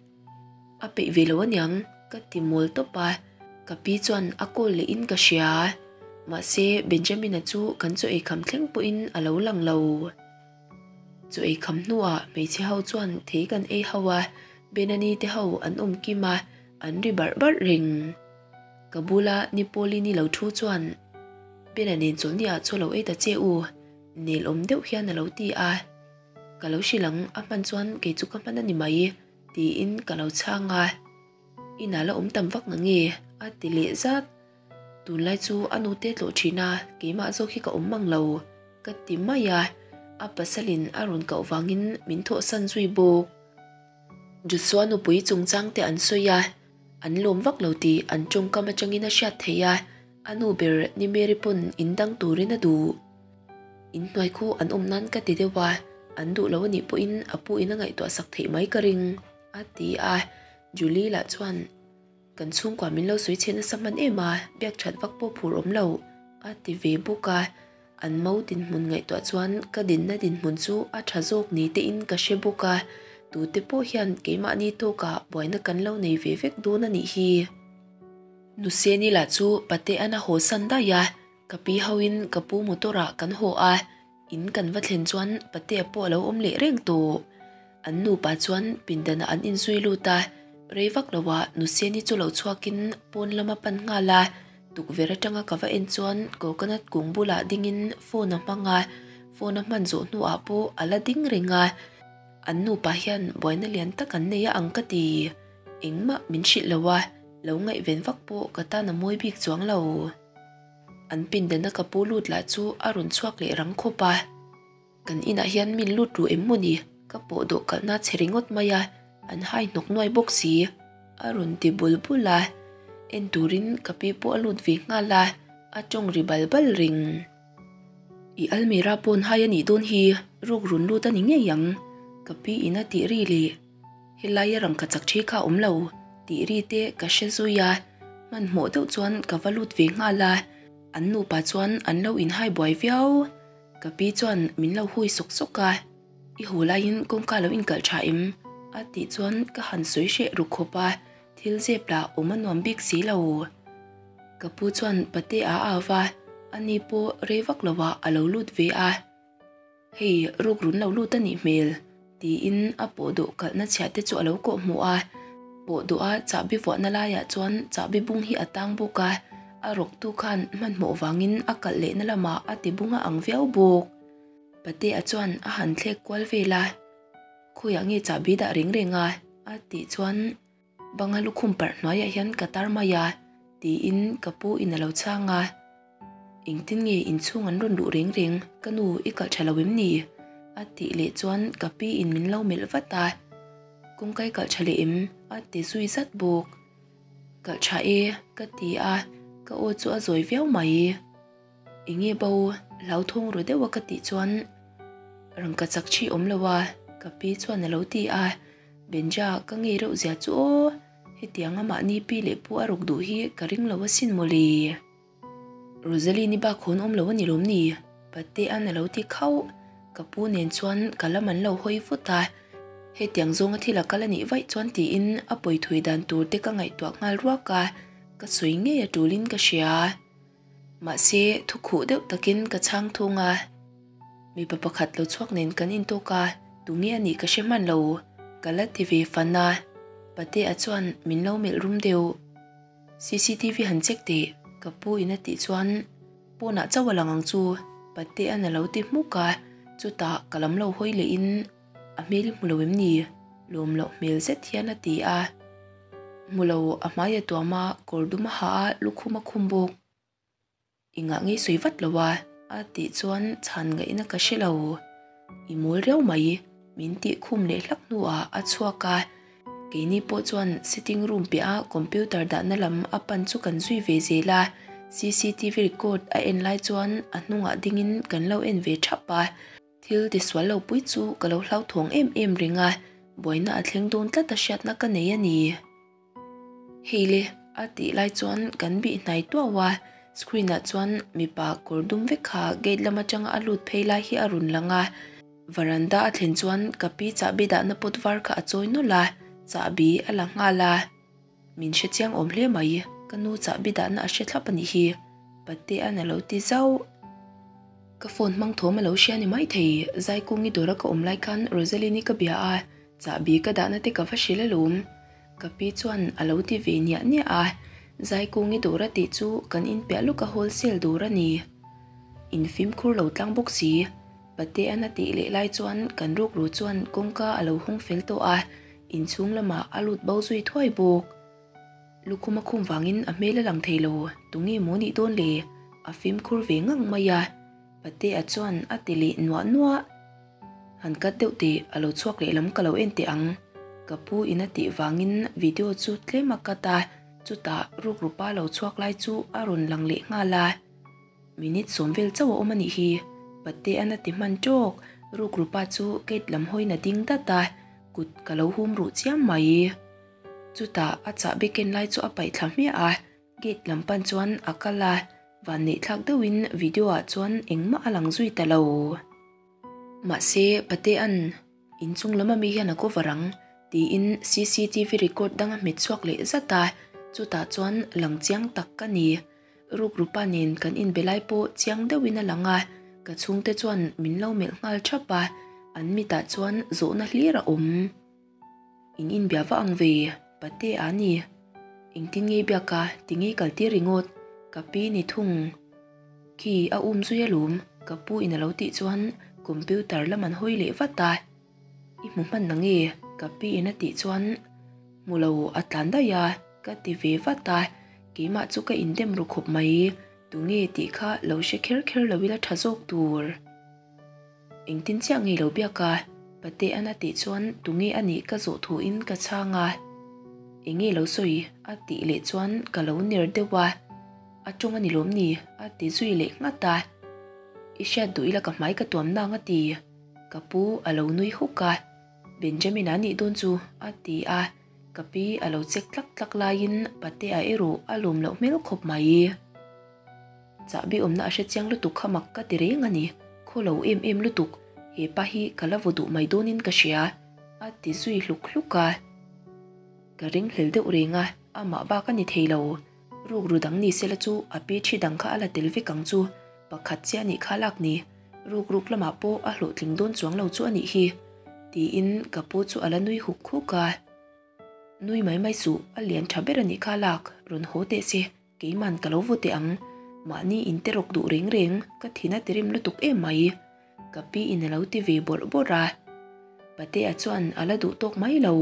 A peih ve lo aniang ka ti mawl tawp a, ka pi chuan a call leh in ka hria. Mahse Benjamin-a chu kan chaw ei kham thleng pawhin a lo lang lo. Chaw ei kham hnuah hmeichhe ho chuan thei kan ei ho a, Benani te ho an awm kim a, an ri barh barh reng. Ka bula ni Pauline-i lo thu chuan Bena nen chawlhni ah chaw lo ei ta che u, nel awm deuh hian a lo ti a. Ka lo hrilh ang, a hman chuan kei chu ka hman a ni mai. Tiin ka lo chhang a, Inah la awm tam vak na nge? a ti leh zat. Tunlai chu a nute tlawh thin a, keimah zawk hi ka awm mang lo ka ti mai a, a pasalin a rawn koh vangin min thawhsan zui bawk. Joshua nupui chungchang te an sawi a, an lawm vak lo tih an tawngkam atangin a hriat theih a, a nu ber ni Mary pawn in dang turin a duh. In hnuai khu an awm nan ka ti deuh a, an duh lo anih pawhin a pu in a ngaihtuah sak theih mai ka ring, a ti a. Julie lah chuan, Kan chhungkua min lo sawi chhe nasa hman em a, biak that vak pawh phur awm lo, a ti ve bawk a. An mo dinhmun ngaihtuah chuan ka dinna dinhmun chu a tha zawk ni tein ka hre bawk a, tute pawh hian keimahni tawkah buaina kan lo nei ve vek dawn a nih hi. Nuseni lah chu Pate'an a haw san daih a, Ka pi hoin ka pu motor ah kan haw a, in kan va thlen chuan patea pawh a lo awm leh reng tawh. An nupa chuan pindanah an inzui lut a, rei vak loah Nuseni chu lo chhuakin pawn lama pan nghal a, tukverh atanga ka va en chuan coconut kung bulah dingin phone a hmang a, phone a hman zawh hnuah pawh a la ding reng a, an nupa hian buaina lian tak an nei a ang ka ti. Engmah min hrilh lo a, lo ngaihven vak pawh ka tan a mawi bik chuang lo. An pindana ka pu lut lah chu a rawn chhuak leh rang khawp a. Kan inah hian min lut ru em maw ni? Ka pawh dawh kalhna che ringawt mai a, an hai hnawk nuai bawk si. A rawn ti bul bul a. En turin ka pi pawh a lut ve nghal a, a tawng ri bal bal reng. I almirah pawn hai a nih dawn hi, ruk run lut a ni ngei ang, ka pi in a tih ri leh. Helaia rangka chak thi kha a awm lo tih ri te ka hre zui a, hmanhmawh deuh chuan ka va lut ve nghal a. An nupa chuan an lo inhai buai viau. Ka pi chuan min lo hui sawk sawk a, I haw laiin kawngka lo inkalh tha em? a tih chuan ka han sawi hreh ruk khawp a, thil zep lah awm a nuam bik si lo. Ka pu chuan pate a au va, ani pawh rei vak lovah a lo lut ve a. Hei rukrun lo lut a nih hmel, tiin a pawhdawh kalhna chhiah te chu a lo kawh hmuh a. Pawhdawha chahbi vuahna laiah chuan chahbi bung hi a tang bawk a, a rawktu khan hmanhmawh vangin a kalh lehna lamah a ti bung a ang viau bawk. Patea chuan a han thlek kual vel a, Khawiah nge chahbi dah reng reng a? a tih chuan Banga lukhum parh hnuaiah hian ka tar mai a, tiin ka pu in a lo chhang a. Engtin nge inchhung an rawn luh reng reng, ka nu i kalh tha lo em ni? A tih leh chuan ka pi in min lo melh vat a. Kawngka i kalh tha leh em? A ti zui zat bawk. Kalh tha e, ka ti a, ka aw chu a zawi viau mai. Enge bo, hlauthawng ru deuh a ka tih chuan rangka chak chi awm lo a, ka pi chuan a lo ti a. Benja ka ngei reuh zia chu aw, hetianga mahni pi leh pu a rawk duh hi ka ring lo asin mawle. Rosaline i bak hawn awm lo a ni lawm ni? Patea'n a lo ti khauh. Ka pu nen chuan ka lam an lo hawi vut a, hetiang zawnga thil a kal a nih vaih chuan tiin a pawi thui dan tur te ka ngaihtuah nghal ruak a, ka sawi ngei a tulin ka hria. Mahse, thukhuh deuh takin ka chhang thung a. Mipa pakhat lo chhuak nen kan intawk a, tunge a nih ka hre hman lo, ka la ti ve fan a. Patea chuan min lo melh rum deuh. CCTV han check teh, ka pu in a tih chuan pawnah chauh a lang ang chu, Patea'n a lo ti hmuk a, chutah ka lam lo hawi lehin a hmel i hmu lo em ni? Lawm loh hmel zet hian a ti a. Hmu lo, a hmai a tuam a, kawr dum a ha a, lukhum a khum bawk. I ngah ngei sawi vat lo a, a tih chuan chhan ngaihna ka hre lo. I mawl riau mai, min tih khum leh hlak hnuah a chhuak a. Keini pawh chuan sitting room piah a computer dahna lam a pan chu kan zui ve zel a. Cctv record a en lai chuan a hnungah dingin kan lo en ve thap a. Thil tisual lo pui chu ka lo hlauthawng em em reng a, buaina a thleng dawn tlat a hriatna ka nei a ni. Hei le, a tih lai chuan kan bih hnai tuau a, screen ah chuan mipa kawr dum vek kha gate lam atanga a lut phei lai hi a rawn lang a, varanda a thlen chuan ka pi chahbi dahna pot var kha a chawi nawlh a, chahbi a la nghal a. Min hre chiang awm hle mai, ka nu chahbi dahna a hre thlap a nih hi, Patea'n a lo ti zauh. Ka phone hmang thawm a lo hria ni maithei, Zaikungi dawra ka awm lai khan Rosaline-i ka bia a, chahbi ka dahna te ka va hrilh alawm. Ka pi chuan a lo ti ve niah niah a, Zaikungi dawra tih chu kan inpiah lawka wholesale dawr a ni. In fimkhur lo tlang bawk si, Patea'n a tih leh lai chuan kan rukru chuan kawngka a lo hawng fel tawh a, Inchhung lamah a lut bo zui thuai bawk. Lukhum a khum vangin a hmel a lang thei lo, tunge maw nih dawn le? A fimkhur ve ngang mai a, Patea chuan a ti leh nuah nuah. Han cut deuh teh, a lo chhuak leh lam ka lo en teh ang. Ka pu in a tih vangin video chu tlem a cut a, chutah rukrupa lo chhuak lai chu a rawn lang leh nghal a. Minute sawm vel chauh a awm a nih hi, Patea'n a ti hman tawk, rukrupa chu gate lam hawiin a ding dat a, kut ka lo hum ruh chiam mai. Chutah a chahbi ken lai chu a paih thla hmiah a, gate lam pan chuan a kal a, vanneih thlak deuhin video ah chuan engmah a lang zui ta lo. Mahse, Patea'n inchung lam ami hian a cover ang tiin cctv record dang a hmet chhuak leh zat a, chutah chuan lang chiang tak ka ni. Rukrupa nen kan inbe lai pawh chiang deuhin a lang a, ka chhungte chuan min lo melh nghal thap a, an mitah chuan zawhna hlir a awm. In inbia va ang ve, pate a ni. Engtin ngei biak a, ti ngei kal tir ringawt, ka pi ni thung. Khi a um zui alawm, ka pu in a lo tih chuan computer lam an hawi leh vat a. I hmu hman na nge? Ka pi in a tih chuan hmu lo a tlan daih a, ka ti ve vat a, keimah chu ka indem ru khawp mai, tunge tih kha lo hre kher kher lo ila tha zawk tur. Engtin chiah ngei lo biak a, Patea'n a tih chuan tunge a nih ka zawh thu in ka chhang a, enge lo sawi a tih leh chuan ka lo ner deuh a, a tawng a ni lawm ni a ti zui leh nghat a, i hriat duh ila ka hmai ka tuam nang a ti. Ka pu a lo nui huk a, Benjamin-a nih dawn chu a ti a, ka pi a lo chek tlak tlak laiin Patea erawh a lawm loh hmel khawp mai. Chahbi awmna a hre chiang lutuk kha mak ka ti reng a ni. Khaw lo em em lutuk, he pa hi ka la vaw duh mai dawnin ka hria, a ti zui hluk hluk a. Ka ringhlel deuh reng a, amah bak a ni thei lo. Rukru dang ni sela chu a pi thi dang kha a la tel vek ang chu, pakhat chiah nih kha lak ni. Rukruk lamah pawh a hlawhtling dawn chuang lo chu a nih hi, tiin ka pu chu a la nui huk huk a. Nui mai mai suh, a lian tha ber a nih kha lak, rawn haw teh se. Keiman ka lo vaw teh ang, mahni in te rawk duh reng reng, ka thin a tirim lutuk em mai. Ka pi in a lo ti ve bawrh bawrh a. Patea chuan a la duh tawk mai lo.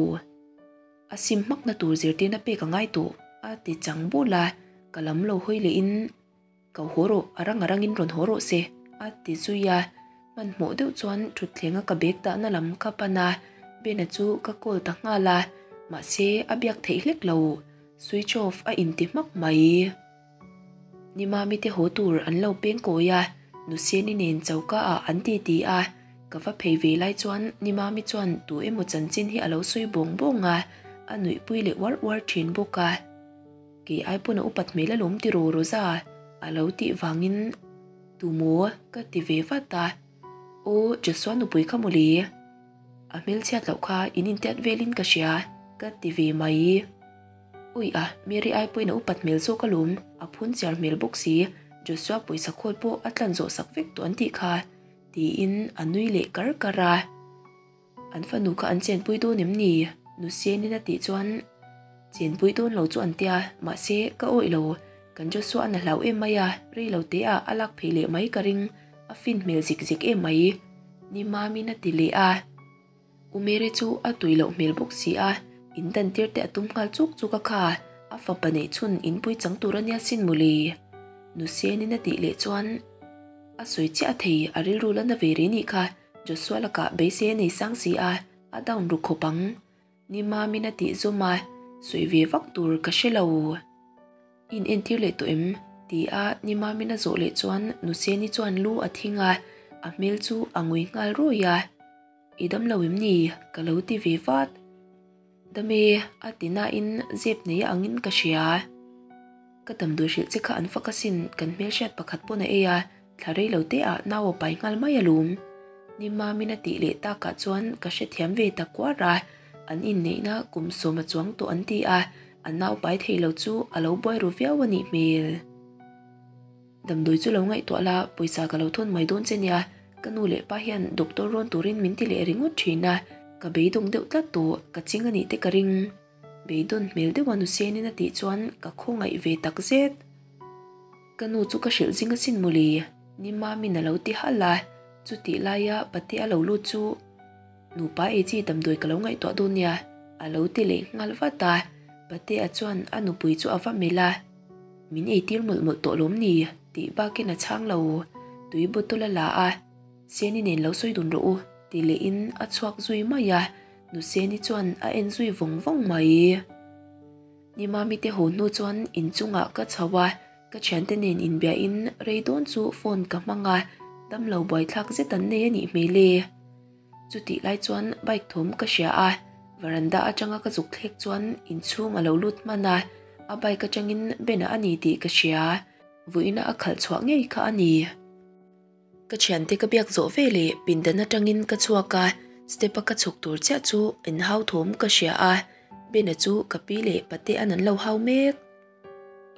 A sim hmakna tur zirtirna pek a ngai tawh, a ti chang bul a, ka lam lo hawi leh in Ko haw rawh, a rang a rangin rawn haw rawh se, a ti zui a. Hmanhmawh deuh chuan thutthleng a ka bag dahna lam ka pan a, Bena chu ka call ta nghal a, mahse a biak theih hlek lo, switch off a inti hmak mai. Nimami te haw tur an lo peng kawi a, Nuseni nen choka ah an ti ti a, ka va phei ve lai chuan Nimami chuan tu emaw chanchin hi a lo sawi bawng bawng a, a nuihpui leh uar uar thin bawk a. Kei ai pawn a upat hmel alawm ti rawh Rosa a lo tih vangin Tu maw? ka ti ve vat a. Aw Joshua nupui kha mawle. A hmelchhiat loh kha in intiat velin ka hria ka ti ve mai. Ui a, Mary ai pawhin a upat hmel zawk alawm, a phun chiar hmel bawk si, Joshua pawisa khawl pawh a tlan zawh sak vek tawh an tih kha tiin a nui leh kar kar a. An fanu kha an chenpui dawn em ni? Nusianin a tih chuan chenpui dawn lo chu an tia, mahse ka awih lo, kan Joshua an a hlau em mai a, rei lo te ah a lak phei leh mai ka ring, a fin hmel zik zik em mai. Ni Mamin a ti leh a. U Mary chu a tui loh hmel bawk si a, in dan tir te a tum nghal chuk chuk a kha, a fapa neih chhun inpui chang tur a nia sin mawle. Nusianin a tih leh chuan a sawi chiah thei, a rilru la na ve rih nih kha. Joshua lakah beisei a nei sang si a, a down ru khawp ang. Ni Mamin a tih zawm a, sawi ve vak tur ka hre lo. In entir leh tawh em? Ti a Ni Mamin a zawh leh chuan Nuseni chuan lu a thing a, a hmel chu a ngui nghal rawih a. I dam lo em ni? Ka lo ti ve vat. Dam e, a ti nain zep nei a angin ka hria. Ka damdawi hrilh che kha an fak asin, kan hmelhriat pakhat pawn a ei a, thla rei lo te ah nau a pai nghal mai alawm. Ni Mamin a tih leh takah chuan ka hrethiam ve ta kuar a, an inneihna kum sawm a chuang tawh an ti a, a nau pai thei lo chu a lo buai ru viau a nih hmel. Damdawi chu lo ngaihtuah la, pawisa ka lo thawn mai dawn che nia, ka nu leh pa hian doctor rawn turin min ti leh ringawt thin a, ka beidawng deuh tlat tawh, ka ching a nih te ka ring. Beidawn hmel deuha Nusenin a tih chuan ka khawngaih ve tak zet. Ka nu chu ka hrilh zing asin mawle, ni Mamin a lo ti halh a, chutih laia pate a lo lut chu nupa ei chi damdawi ka lo ngaihtuah dawn nia a lo ti leh nghal vat a, Patea chuan a nupui chu a va melh a, Min eitir mawlh mawlh tawh lawm ni? tih bakin a chhang lo, tui bottle a la a, Seni nen lo sawi dun rawh u ti lehin a chhuak zui mai a. Nuseni chuan a en zui vawng vawng mai. Ni Mami te haw hnu chuan inchungah ka chho a, ka thiante nen inbiahin rei dawn chu phone ka hmang a, damlo buaithlak zet an nei a nih hmel e. Chutih lai chuan bike thawm ka hria a, veranda atanga ka zuk thlek chuan inchhung a lo lut hman a, a bike atangin Ben-a a ni tih ka hria, vawiina a khalh chhuah ngei kha a ni. Ka thiante ka biak zawh ve leh pindan atangin ka chhuak a, step a ka chhuk tur chiah chu in hau thawm ka hria a, Bena chu ka pi leh pate an an lo hau mek.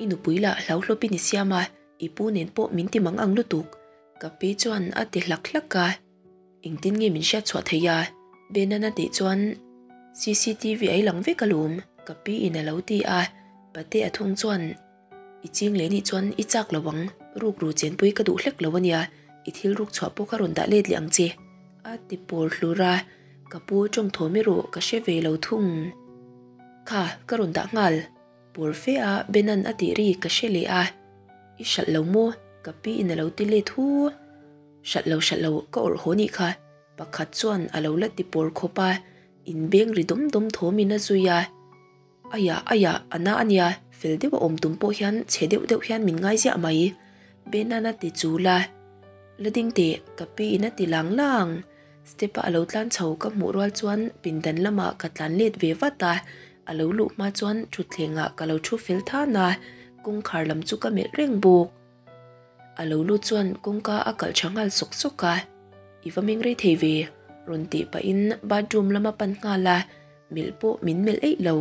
I nupui lah hlau hlawpin i siam a, i pu nen pawh min ti mang ang lutuk, ka pi chuan a ti hlak hlak a. Engtin nge min hriat chhuah thei a? Benan a tih chuan cctv a i lang vek alawm, ka pi in a lo ti a, pate a thung chuan I ching leh nih chuan i chak lo ang, rukru chenpui ka duh hlek lo ania, i thil ruk chhuah pawh kha rawn dah let leh ang che, a ti pawr hlur a, ka pu tawng thawm erawh ka hre ve lo thung. Kha, ka rawn dah nghal, pawr fe a Benan a tih ri ka hre leh a, i hralh lo maw? Ka pi in a lo ti let hu. Hralh lo hralh lo, ka awrh haw nih kha, pakhat chuan a lo la ti pawr khawp a, inbeng ri dawm dawm thawmin a zui a. Aiah, aiah, a na a nia, fel deuh a awm tum pawh hian chhe deuh deuh hian min ngai ziah mai. Benan a ti chul a, La ding teh, ka pi in a ti lang lang. Step a a lo tlan chho ka hmuh rual chuan pindan lamah ka tlan let ve vat a, a lo luh hma chuan thutthlengah ka lo thu fel than a, kawngkhar lam chu ka melh reng bawk. A lo lut chuan kawngka a kalh tha nghal sawk sawk a, I va meng rei thei ve, rawn tih pahin bathroom lam a pan nghal a, melh pawh min melh eih lo.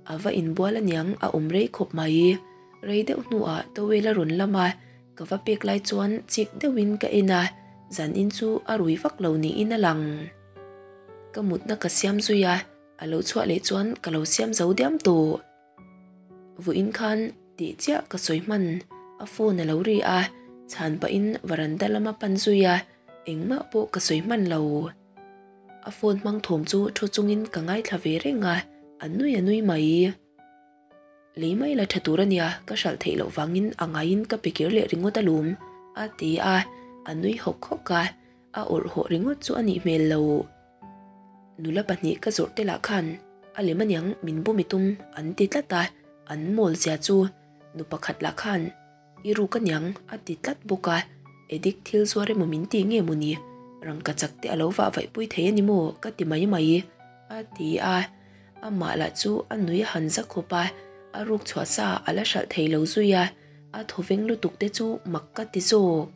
A va inbual aniang a awm rei khawp mai. Rei deuh hnuah towel a rawn lam a, ka va pek lai chuan chik deuhin ka en a, zanin chu a rui vak lo niin a lang. Ka mutna ka siam zui a, a lo chhuah leh chuan ka lo siam zo diam tawh. Vawiin khan tih chiah ka sawi hman, a phone a lo ri a, chhan pahin varanda lama pan zui a, engmah pawh ka sawi hman lo. A phone hmang thawm chu thu chungin ka ngaithla ve reng a, a nui a nui mai. Lei mai la tha tur a nia, ka hralh theih loh vangin a ngaiin ka pe kir leh ringawt alawm, a ti a, a nui hawk hawk a, a awrh hawh ringawt chu a nih hmel lo. Nula pahnih ka zawrh te lah khan a lem aniang min bum i tum an ti tlat a, an mawl zia chu nu pakhat lah khan i ruk aniang a ti tlat bawk a, Edik thil zuar emaw min ti nge maw ni, rangka chak te a lo vah vaih pui thei ani maw ka ti mai mai a ti a, amah lah chu a nui a han za khawp a, a ruk chhuah sa a la hralh thei lo zui a, a thawveng lutuk te chu mak ka ti zawk.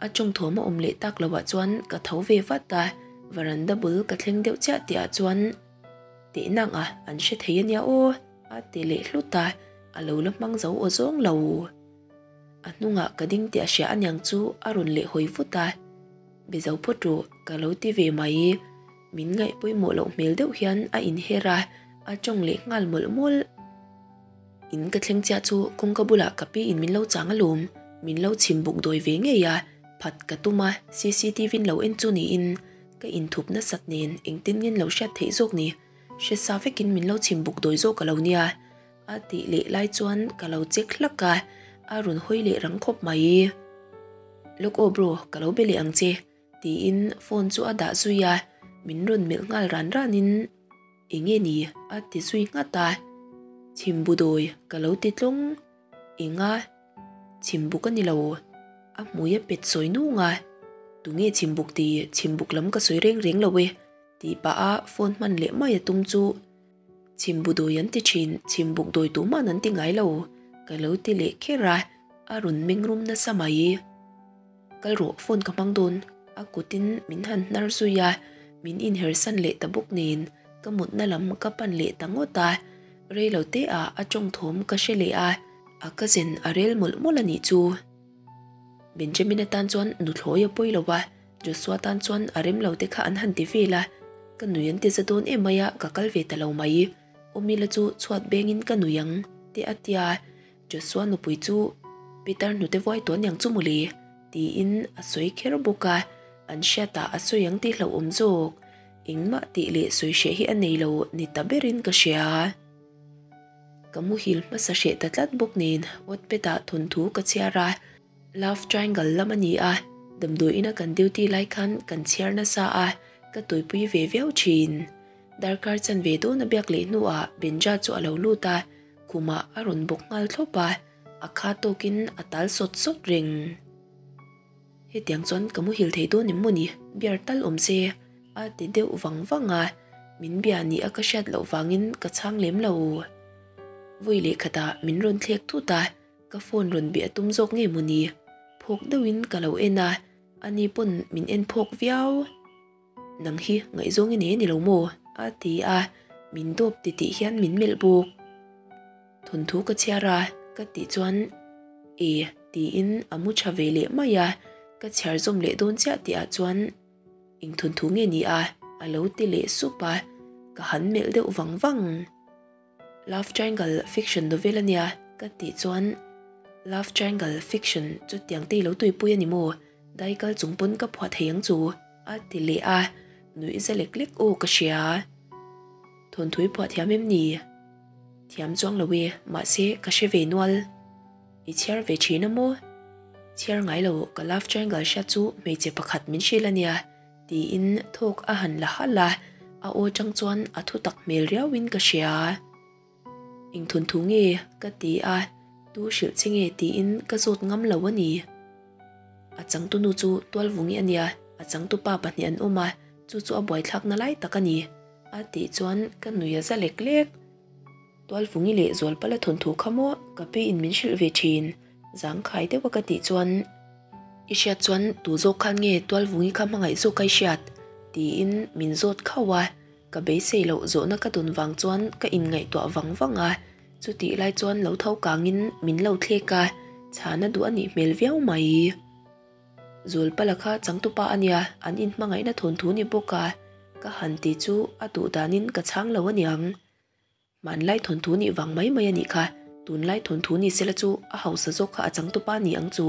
A chawngthawm a awm leh tak loh ah chuan ka tho ve vat a, varanda bul ka thleng deuh chiah tih ah chuan Tehnang a an hre thei ania aw a ti leh hlut a, a lo la hmang zo aw zawng lo. A hnungah ka ding tih a hria aniang chu a rawn leh hawi vut a, Be zo phawt rawh ka lo ti ve mai. Min ngaih pawimawh loh hmel deuh hian a inher a, a tawng leh nghal mawlh mawlh. In ka thleng chiah chu kawngka bulah ka pi in min lo chang alawm, min lo chhim buk dawi ve ngei a, phat ka tum a, cctv in lo en chu niin ka inthup nasat nen engtin ngen lo hriat theih zawk ni, hre sa vekin min lo chhim buk dawi zawk a lo nia, a tih leh lai chuan ka lo check hlak a, a rawn hawi leh rang khawp mai. Lawk aw bro, ka lo be leh ang che, tiin phone chu a dah zui a, min rawn melh nghal ran ranin, Enge ni? a ti zui nghat a. Chhimbu dawi ka lo ti tlawng. Enga? Chhimbuk a ni lo. A hmui a pet sawi nung a. Tunge chhimbuk ti? Chhimbuk lam ka sawi reng reng lo e tih pah a phone hman leh mai a tum chu Chhimbu dawi an ti thin, chhimbuk dawi tuman an ti ngai lo ka lo ti leh kher a, a rawn meng rum nasa mai. Kal rawh, phone ka hmang dawn. A kutin min han hnar zui a, min inhersan leh ta bawk nen ka mutna lam ka pan leh ta ngawt a. Rei lo te ah a tawng thawm ka hre leh a, a cousin a rel mawlh mawlh a nih chu. Benjamin atan chuan nuthlawi a pawi lo a, Joshua tan chuan a rem lo te kha an han ti vel a, ka nui an ti za dawn em mai a, ka kal ve ta lo mai. Awmila chu chhuat bengin ka nui ang te a tia. Joshua nupui chu Peter hnute vuai tawh aniang chu mawle tiin a sawi kher bawk a, an hriatah a sawi ang tih hlauhawm zawk. Engmah tih leh sawi hreh hi a nei lo ni ta berin ka hria. Ka muhil hmasa hreh ta tlat bawk nen Wattpad ah thawnthu ka chhiar a, Love Triangle lam a ni a, damdawi ina kan duty lai khan kan chhiar nasa a, ka tuipui ve viau thin. Darkar chanve dawn a biak leh hnuah Benja chu a lo lut a, Khumah a rawn bawk nghal thlawp a, a kha tawkin a tal sawt sawt reng. Hetiang chuan ka muhil thei dawn em mawni, beer tal awm se, a ti deuh vang vang a, min bia ni a ka hriat loh vangin ka chhang lem lo. Vawi leh khatah min rawn thlek thut a, ka phone rawn bia tum zawk nge mawni, phawk deuhin ka lo en a, ani pawn min en phawk viau. Nang hi ngaihzawng i nei a ni lo maw? a ti a, min dawp titih hian min melh bawk. Thawnthu ka chhiar a, ka tih chuan E tiin a mu tha ve leh mai a, ka chhiar zawm leh dawn chiah tih ah chuan Eng thawnthu nge ni a? a lo ti leh sup a, ka han melh deuh vang vang. Love Triangle fiction novel a nia ka tih chuan Love Triangle fiction chutiang te i lo tuipui a ni maw? Dai kal chung pawn ka phuah thei ang chu a ti leh a, nuih za lek lek aw ka hria. Thawnthui phuah thiam em ni? Thiam chuang lo e, mahse ka hre ve nual. I chhiar ve thin a maw? Chhiar ngai lo, ka love triangle hriat chu hmeichhe pakhat min hrilh a nia tiin thawk a han la halh a, a aw chang chuan a thutak hmel riauin ka hria. Eng thawnthu nge? ka ti a, tu hrilh che nge tiin ka zawt ngam lo a ni. A changtunu chu Tualvungi a nia, a changtupa pahnih an awm a, chu chu a buaithlakna lai tak a ni, a tih chuan ka nui a za lek lek. Tualvungi leh Zualpala thawnthu kha maw ka pi in min hrilh ve thin. Zangkhai deuha ka tih chuan, I hriat chuan tu zawk khan nge Tualvungi kha hmangaih zawk a i hriat? tiin min zawt khauh a. Ka beisei loh zawhna ka dawn vang chuan ka inngaihtuah vang vang a, chutih lai chuan lo tho kangin min lo thlek a, chhana duh a nih hmel viau mai. Zulpala kha changtupa a nia, an inhmangaihna thawnthu ni bawk a, ka han ti chu a duh danin ka chhang lo a niang. Hmanlai thawnthu nih vang mai mai a nih kha, tunlai thawnthu ni sela chu a hausa zawk kha a changtupa ni ang chu.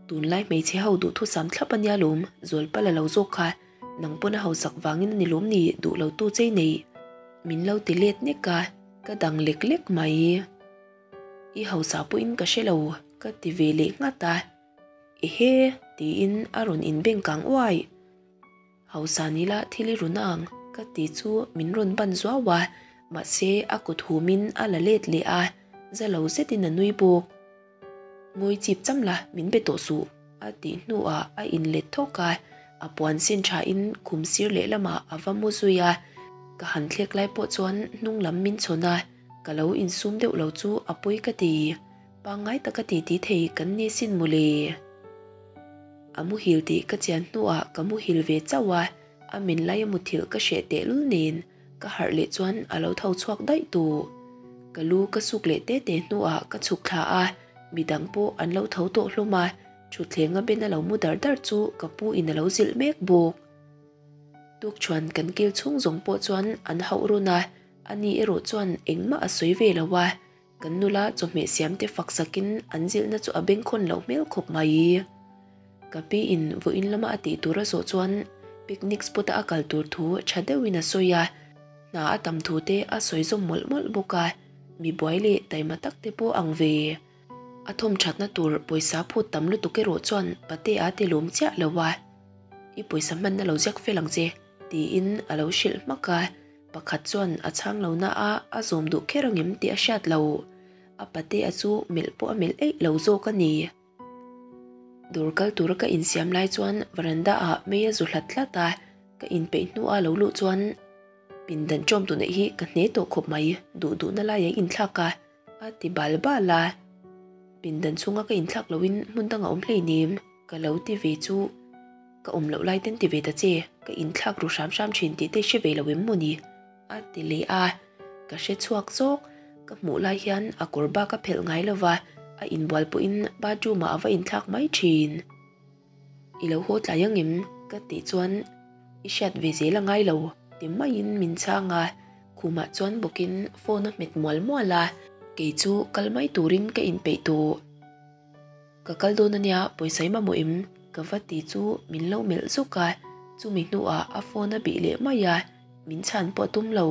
Tunlai hmeichhe ho duhthusam thlap a nia lawm, Zualpala lo zawk kha nang pawn a hausak vangin a ni lawm ni duh lo tu chei nei. Min lo ti let nek a, ka dang lek lek mai. I hausa pawhin ka hre lo, ka ti ve leh nghat a. Ehe! tiin a rawn inbeng kang uai. Hausa ni la thil i run ang ka ti chu min rawn ban zuau a, mahse a kut humin a la let leh a, za lo zetin a nui bawk. Ngawi chip cham la, min be tawh suh a tih hnuah a inlet thawk a, a puan sin thain khum sir lehlamah a va mu zui a, ka han thlek lai pawh chuan hnung lam min chhawn a, ka lo insum deuh lo chu a pawi ka ti. Pangngai taka titi thei kan ni sin mawle. A muhil tih ka chian hnuah ka muhil ve chauh a, a min lai a muthilh ka hreh tehlul nen ka harh leh chuan a lo tho chhuak daih tawh. Ka lu ka suk leh te te hnuah ka chhuk thla a, midang pawh an lo tho tawh hlawm a, thutthleng a ben a lo mu dar dar chu ka pu in a lo zilh mek bawk. Tukchuan kan kil chhung zawng pawh chuan an hauh run a, ani erawh chuan engmah a sawi ve lo a, Kan nula chawhmeh siamte fak sakin an zilhna chu a bengkhawn loh hmel khawp mai. Ka pi in vawiin lama a tih tur a zawh chuan picnic spot a a kal tur thu tha deuhin a sawi a, hna a tam thu te a sawi zawm mawlh mawlh bawk a, mi buai leh taima tak te pawh ang ve. A thawm thatna tur pawisa phut tam lutuk erawh chuan pate a ti lawm chiah lo a, I pawisa hmanna lo ziak fel ang che, tiin a lo hrilh hmak a. Pakhat chuan a chhang lo na a, a zawm duh kher angem tih a hriat lo. A patea chu melh pawh a melh eih lo zawk a ni. Dawr kal tura ka insiam lai chuan veranda ah mei a zu hlat hlat a, ka inpeih hnu a lo luh chuan pindan ṭawm tu neih hi ka hne tawh khawp mai, duh duhna lai a inthlak a, a ti bal bal a. Pindan chhunga ka inthlak loin hmun dang a awm hleinem ka lo ti ve chu. Ka awm loh lai ten ti ve ta che, ka inthlak ru hram hram thin tih te hre ve lo em maw ni? A ti leh a, ka hre chhuak zawk. Ka hmuh lai hian a kawr bak a phelh ngai lo va, a inbual pawhin bathroom ah a va inthlak mai thin. I lo haw tlai ang em? Ka tih chuan i hriat ve zel a ngai lo ti maiin min chhang a, khumah chuan bawkin phone a hmet mual mual a, kei chu kal mai turin ka inpeih tawh. Ka kal dawn ania, pawisa i mamawh em? Ka va ti chu min lo melh zuk a, chumi hnuah a phone a bih leh mai a, min chhan pawh a tum lo.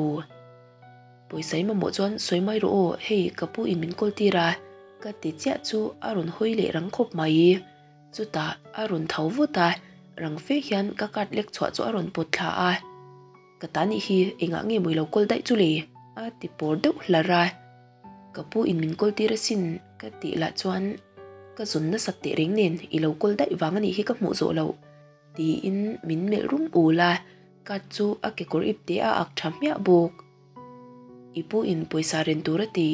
Pawisa i mamawh chuan sawi mai rawh aw, hei ka pu in min kawl tir a, ka ti chiah chu a rawn hawi leh rang khawp mai. Chutah a rawn tho vut a, rang fe hian ka card lek chhuah chu a rawn pawt thla a. Ka ta nih hi engah nge maw i lo kawl daih chu le? A ti pawr deuh hlar a. Ka pu in min kawl tir asin ka tih lah chuan ka zawn nasat teh reng nen i lo kawl daih vang anih hi ka hmuh zawh loh tiin min melh rum ul a, card chu a kekawr ip te a ak tha hmiah bawk. I pu in pawisa ren tur a ti.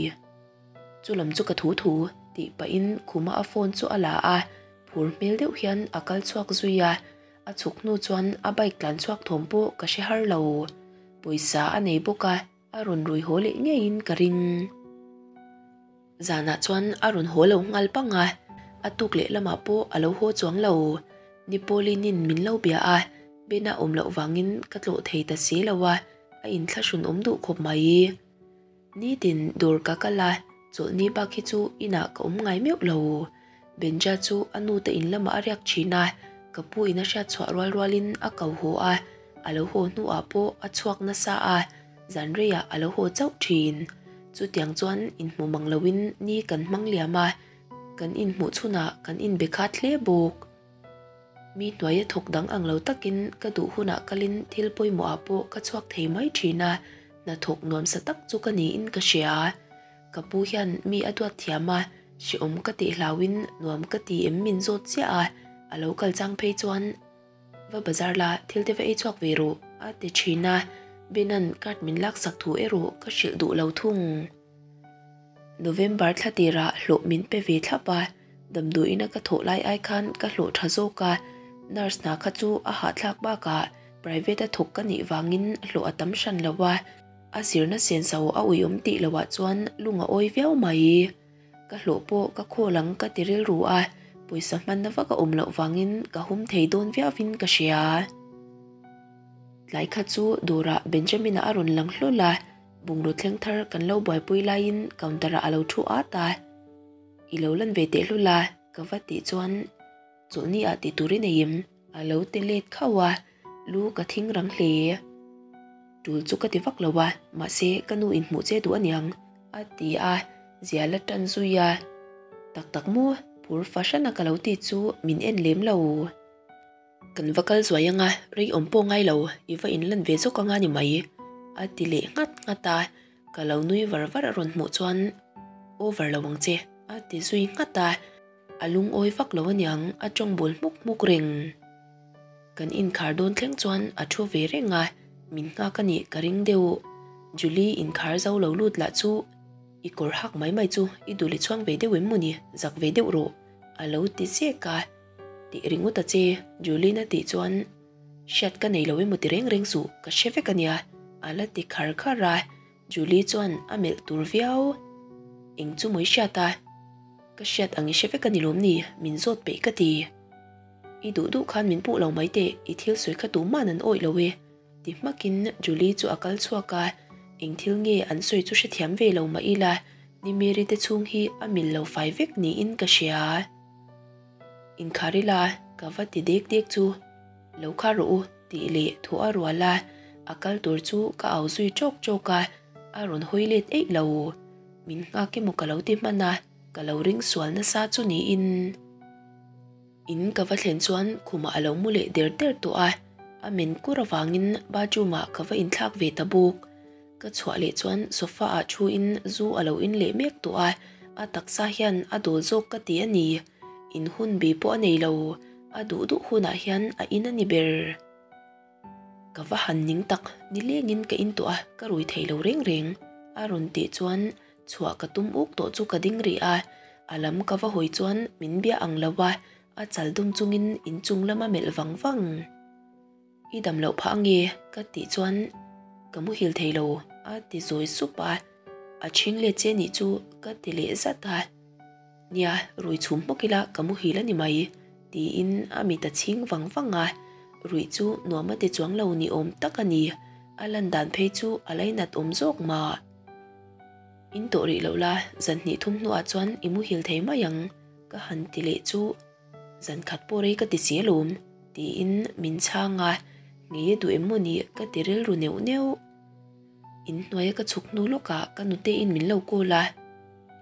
Chu lam chu ka thu thu tih pahin khuma a phone chu a la a, phur hmel deuh hian a kal chhuak zui a, a chhuk hnu chuan a bike tlan chhuak thawm pawh ka hre har lo. Pawisa a nei bawk a. A rawn rui haw leh ngeiin ka ring. Zanah chuan a rawn haw lo nghal pang a, a tuk leh lamah pawh a lo haw chuang lo. Ni Pauline-in min lo bia a, Ben-a awm loh vangin ka tlawh thei ta si lo a, a inthlahrun awm duh khawp mai. Nitin dawr ka kal a, chawlhni bak hi chu inah ka awm ngai meuh lo. Benja chu a nute in lamah a riak thin a, ka pu in a hriat chhuah rual rualin a ko haw a, a lo haw hnuah pawh a chhuak nasa a, zan reiah a lo haw chauh thin. Chutiang chuan inhmu mang loin ni kan hmang liam a, kan inhmuh chhunah kan inbe khat hle bawk. Mi hnuaia thawk dang ang lo takin ka duh hunah kalin thil pawimawhah pawh ka chhuak thei mai thin a, hnathawk nuamsa tak chu ka niin ka hria. Ka pu hian mi a duat thiam a, hrehawm ka tih hlauin nuam ka ti em min zawt chiah a, a lo kal chang phei chuan va bazar la thil te va ei chhuak ve rawh a ti thin a, Bena'n card min laksak thu erawh ka hrilh duh lo thung. November thla tirah hlawh min pe ve thlap a, Damdawiina ka thawh lai ai khan ka hlawh tha zawk a, nurse hna kha chu a hahthlak bakah private a thawk ka nih vangin hlawh a tam hran lo a, a zirna senso a uiawm tih loah chuan lung a awi viau mai. Ka hlawh pawh ka khawl ang ka ti rilru a, pawisa hmanna vak a awm loh vangin ka hum thei dawn viauin ka hria. Tlai kha chu dawrah Benjamin-a a rawn lang hlawl a, bungraw thleng thar kan lo buaipui laiin counter-ah a lo thu at a. I lo lan ve teh hlul a, ka va tih chuan chawlhni ah tih tur i nei em? A lo ti let khauh a, lu ka thing rang hle. Tul chu ka ti vak lo a, mahse ka nu in hmuh che duh aniang, a ti a, zia la tan zui a. Tak tak maw, phur fahran a ka lo ti chu min en lem lo. Kan va kal zuai anga, rei awm pawh ngai lo, i va inlan ve zawk anga ni mai, a ti leh nghat nghat a, ka lo nui var var a rawn hmuh chuan over lo ang che, a ti zui nghat a, a lungawi vak lo aniang a tawng bul hmuk hmuk reng. Kan inkhar dawn thleng chuan a thu ve reng a, min nghak a nih ka ring deuh. Julie inkhar zo lo lut lah chu i kawr hak mai mai chu i duh leh chhuang ve deuh em mawni, zak ve deuh rawh, a lo ti zek a. Tih ringawt a che, Julie-na tih chuan hriat ka nei lo emaw ti reng reng suh, ka hre vek a nia, a la ti khar khar a, Julie chuan a melh tur viau. Eng chu maw i hriat a? Ka hriat ang i hre vek a ni lawm ni, min zawt peih ka ti. I duh duh khan min puh lo mai teh, i thil sawi kha tuman an awih lo e, ti hmakin Julie chu a kal chhuak a, eng thil nge an sawi chu hrethiam ve lo mah ila, Nimiri te chhung hi a mil lo fai vek niin ka hria. Inkhar ila ka va ti dek dek chu lo kha rawh u tih leh thu a rual a, a kal tur chu ka au zui tawk tawk a, a rawn hawi let eih lo. Min nghak emaw ka lo ti hman a, ka lo ring sual nasa chu niin. In ka va thlen chuan khumah a lo mu leh der der tawh a, a men kur avangin bathroom ah ka va inthlak ve ta bawk. Ka chhuah leh chuan sofa ah thu in zu a lo in leh mek tawh a, a taksa hian a dawl zawk ka ti a ni. In hun bi pawh a nei lo, a duh duh hunah hian a in a ni ber. Ka va han ning tak, nilengin ka in tawh a, ka rui thei lo reng reng. A rawn tih chuan chhuah ka tum uk tawh chu ka ding rih a, a lam ka va hawi chuan min bia ang lo a, a chal dum chungin inchung lam a melh vang vang. I dam loh phah ange ka tih chuan ka muhil thei lo a ti zawi sup a, a chhing let che nih chu ka ti leh zat a, nia rui chhum hmawk ila ka muhil a ni mai tiin a mit a chhing vang vang a, ruih chu nuam a ti chuang lo ni awm tak a ni, a lan dan phei chu a lainat awm zawk mah. In tawh rih loh la zan hnih thum hnuah chuan i muhil thei mai ang ka han ti leh chu. Zan khat pawh rei ka ti si alawm, tiin min chhang a, ngei a duh em maw ni ka ti rilru neuh neuh. In hnuaia ka chhuk hnu lawkah ka nutein min lo call a,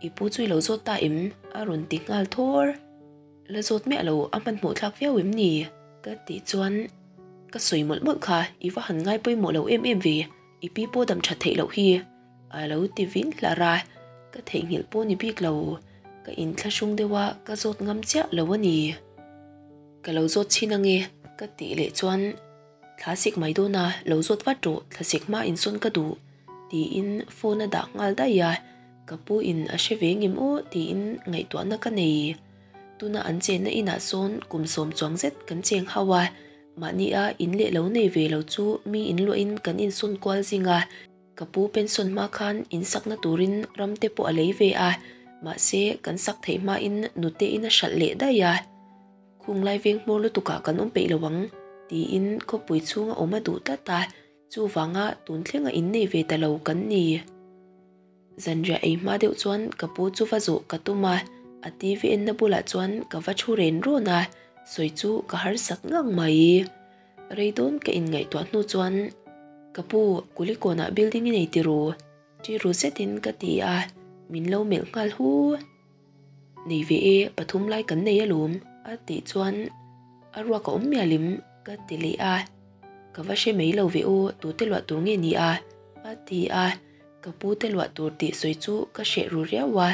I pu chu i lo zawt ta em? a rawn ti nghal thawr. La zawt miah lo, a hmanhmawh thlak viau em ni? ka tih chuan ka sawi mawlh mawlh kha, i va han ngai pawimawh lo em em ve, i pi pawh dam that theih loh hi. A lo ti vin hlar a, ka theihnghilh pawh ni bik lo, ka inthlahrung deuh a, ka zawt ngam chiah lo a ni. Ka lo zawt chhin ange ka tih leh chuan thla sik mai dawn a, lo zawt vat rawh, thla sik hma insawn ka duh tiin phone a dah nghal daih a, ka pu in a hre ve ngem aw tiin ngaihtuahna ka nei. Tuna an chenna inah sawn kum sawm chuang zet kan cheng hau a, mahnia in leh lo nei ve lo chu mi inluahin kan insawn kual zing a, Ka pu pension hma khan in sakna turin ram te pawh a lei ve a, mahse kan sak theih hmain nute in a hralh leh daih a. Khunglai veng hmawr lutukah kan awm peih lo ang, tiin khawpui chhunga awm a duh tlat a, chuvanga tun thlenga in nei ve ta lo kan ni. Zanriah ei hma deuh chuan ka pu chu va zawh ka tum a, a TV enna bulah chuan ka va thu ren rawn a, sawi chu ka harsat ngang mai. Rei dawn ka inngaihtuah hnu chuan ka pu Kulikawnah building i nei tiraw? Ṭiru zetin ka ti a, min lo melh nghal hu. Nei ve e, pathum lai kan nei alawm a tih chuan a ruak a awm mialim ka ti leh a, ka va hre mai lo ve aw tute luah tur nge ni a? a ti a, ka pu te luah tur tih sawi chu ka hreh ru riau a,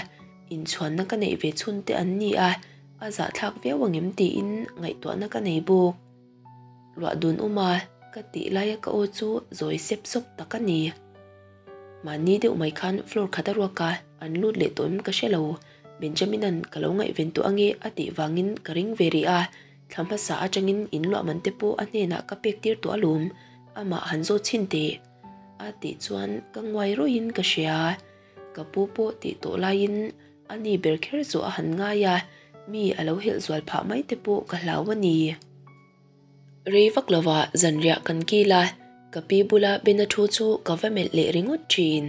inchhuanna ka neih ve chhun te an ni a, a zahthlak viau angem tiin ngaihtuahna ka nei bawk. Luah dun um a, ka tih laia ka aw chu zawi sep sawp tak a ni. Mahni deuh mai khan floor khat a ruak a, an lut leh tawh em ka hre lo. Benjamin-a'n ka lo ngaihven tawh ange a tih vangin ka ring ve rih a, thla hmasa atangin in luah man te pawh a hnenah ka pek tir tawh alawm, amah han zawt chhin teh a tih chuan ka nguai rawih in ka hria. Ka pu pawh tih tawh laiin a ni ber kher zawh a han ngai a, mi a lo helh zual phah mai te pawh ka hlau a ni. Rei vak lovah zanriah kan kil a, ka pi bula Bena thu chu ka va melh leh ringawt thin.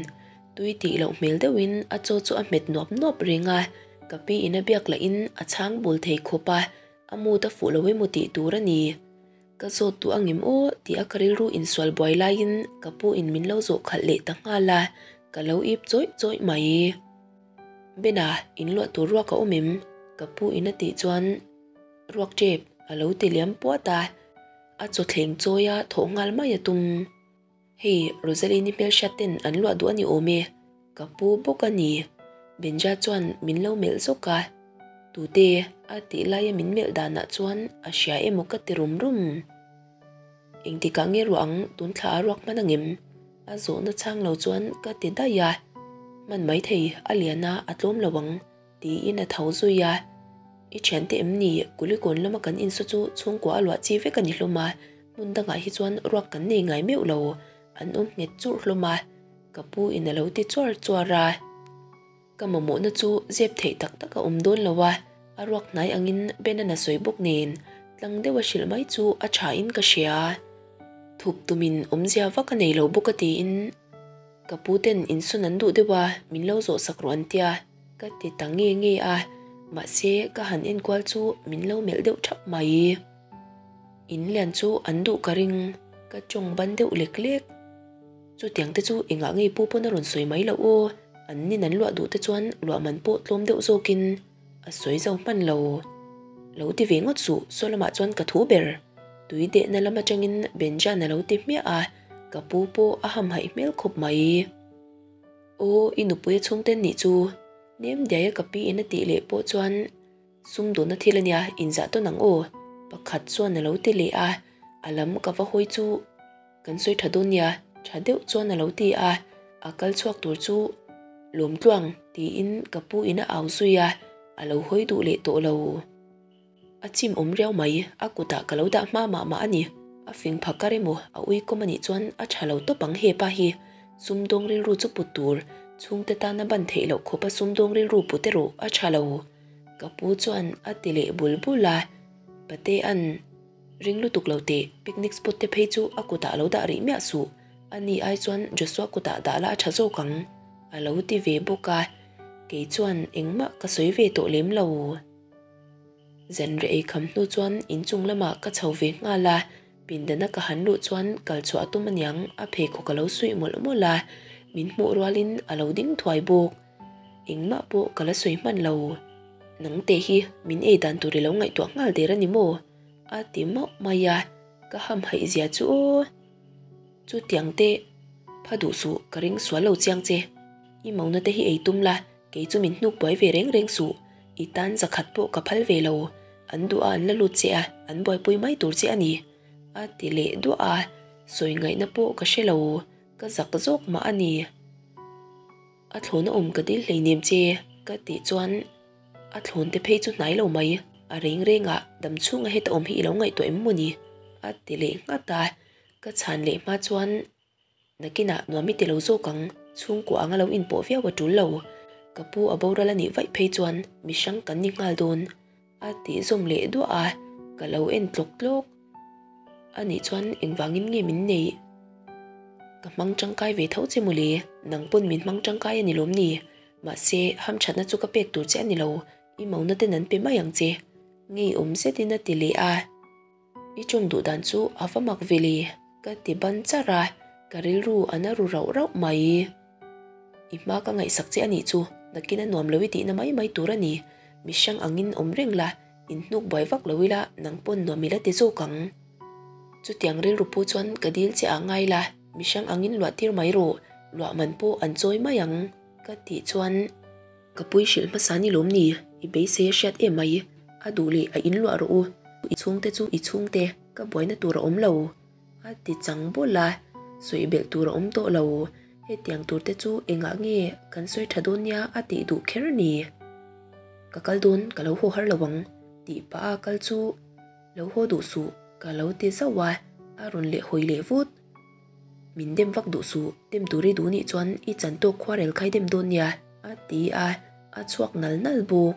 Tui tih loh hmel deuhin a chaw chu a hmet nuap nuap reng a, ka pi in a biak lahin a chhang bul thei khawp a, a mood a fuh lo emaw tih tur a ni. Ka zawt duh angem aw tih a ka rilru insual buai laiin ka pu in min lo zawh khalh leh ta nghal a, ka lo ip chawih chawih mai. Bena, in luah tur ruak a awm em? Ka pu in a tih chuan ruak tep a lo ti liam puat a, a chawthleng chawi a thawh nghal mai a tum. Hei, Rosaline-i hmelhriat ten an luah duh a ni awm e, ka pu bawk a ni. Benja chuan min lo melh zawk a, Tute, a tih laia min melh danah chuan a hria emaw ka ti rum rum. Engtikah nge ruah ang, tun thla a ruak hman angem? A zawhna chhang lo chuan ka ti daih a, Hman maithei, a lian a, a tlawm lo ang. Tiin a tho zui a, I thiante em ni? Kulikawn lama kan insaw chu chhungkua a luah chi vek a ni hlawm a, hmun dangah hi chuan ruak kan nei ngai meuh lo, an awm nghet churh hlawm a, ka pu in a lo ti chuar chuar a. Ka mamawhna chu zep theih tak tak a awm dawn lo a, a ruak hnai angin Ben-a'n a sawi bawk nen tlang deuh a hrilh mai chu a tha in ka hria. Thup tumin awmzia vak a nei lo bawk a tiin ka pu ten insawn an duh deuh a, min lo zawh sak rawh an tia. Ka ti ta nge nge a, mahse ka han enkual chu min lo melh deuh thap mai. In lian chu an duh ka ring, ka tawng ban deuh lek lek. Chutiang te chu engah ngei pu pawn a rawn sawi mai loh aw, an nin an luah duh te chuan luah man pawh tlawm deuh zawkin a sawi zo hman lo. Lo ti ve ngawt suh, saw lamah chuan ka thu ber. Tui dehna lam atangin Benjan a lo ti hmiah a, ka pu pawh a hamhaih hmel khawp mai. Aw, i nupui a chhungten nih chu. Nem diai a ka pi in a tih leh pawh chuan sum duhna thil a nia, inzah tawn ang aw, pakhat chuan a lo ti leh a, a lam ka va hawi chu kan sawi tha dawn nia, tha deuh chuan a lo ti a, a kal chhuak tur chu Lawmtluang tiin ka pu in a au zui a, a lo hawi duh leh tawh lo. A chim awm riau mai, a kutah ka lo dah hma mah mah a ni. A fing pha kar emaw, a uikawm a nih chuan a tha lo tawp ang hepa hi. Sumdawng rilru chu put tur, chhungte tana ban theih loh khawpa sumdawng rilru put erawh a tha lo. Ka pu chuan a ti leh bul bul a, Patea'n ring lutuk lo teh, picnic spot te phei chu a kutah lo dah rih miah suh, a ni ai chuan Joshua kutah dah la a tha zawk ang, a lo ti ve bawk a, kei chuan engmah ka sawi ve tawh lem lo. Zanriah ei kham hnu chuan inchung lamah ka chho ve nghal a, pindana ka han luh chuan kal chhuah a tum aniang a pheikhawk a lo suih mawlh mawlh a, min hmuh rualin a lo ding thuai bawk. Engmah pawh ka la sawi hman lo. Nangte hi min ei dan tur i lo ngaihtuah nghal der a ni maw? a ti mauh mai a, ka hamhaih zia chu aw. Chutiang te pha duh suh ka ring sual lo chiang che. I mauna te hi ei tum la, kei chu min hnuk buai ve reng reng suh. I tan zakhat pawh ka phal ve lo, an duh a an la lut che a, an buaipui mai tur che a ni. A ti leh duah a, sawi ngaihna pawh ka hre lo, ka zak zawk mah a ni. A thlawn a awm ka dil hleinem che ka tih chuan a thlawn te phei chu hnai lo mai, a reng reng ah dam chhunga heta awm hi i lo ngaihtuah em maw ni? A ti leh nghat a, ka chhan leh hma chuan Nakinah nuam i ti lo zawk ang, chhungkua anga lo inpawh viau a tul lo. Ka pu a boral a nih vaih phei chuan mi hrang kan ni nghal dawn. A tih zawm leh duah a, ka lo en tlawk tlawk. A nih chuan engvangin nge min neih? Ka hmang tangkai ve tho che mawle, nang pawn min hmang tangkai a ni lawm ni? Mahse, hamthatna chu ka pek tur che a ni lo, i mauna ten an pe mai ang che. Ngeiawm zetin a ti leh a. I ṭawng duh dan chu a va mak ve le, ka ti ban char a, ka rilru a na ru rauh rauh mai. I hma ka ngaihsak che a nih chu, nakin a nuam lo i tihna mai mai tur a ni. Mi hrang angin awm reng la, in hnuk buai vak lo ila nang pawn nuam ila ti zawk ang. Chutiang rilru pu chuan ka dil che ah ngai la, mi hrang angin luah tir mai rawh, luah man pawh an chawi mai ang, ka tih chuan. Ka pui hrilh hmasa ni lawm ni? I beisei a hriat em mai. A duh leh a in luah rawh u. I chhungte chu i chhungte, ka buaina tur a awm lo. A ti chang bawlh a, sawi belh tur a awm tawh lo. Hetiang tur te chu engah nge kan sawi tha dawn nia a tih duh kher ni. Ka kal dawn, ka lo haw har lo ang tih pah a kal chu lo haw duh suh ka lo ti zauh a, a rawn leh hawi leh vut. Min dem vak duh suh, dem tur i duh nih chuan i chan tawk khuarel khai dem dawn nia a ti a, a chhuak nal nal bawk.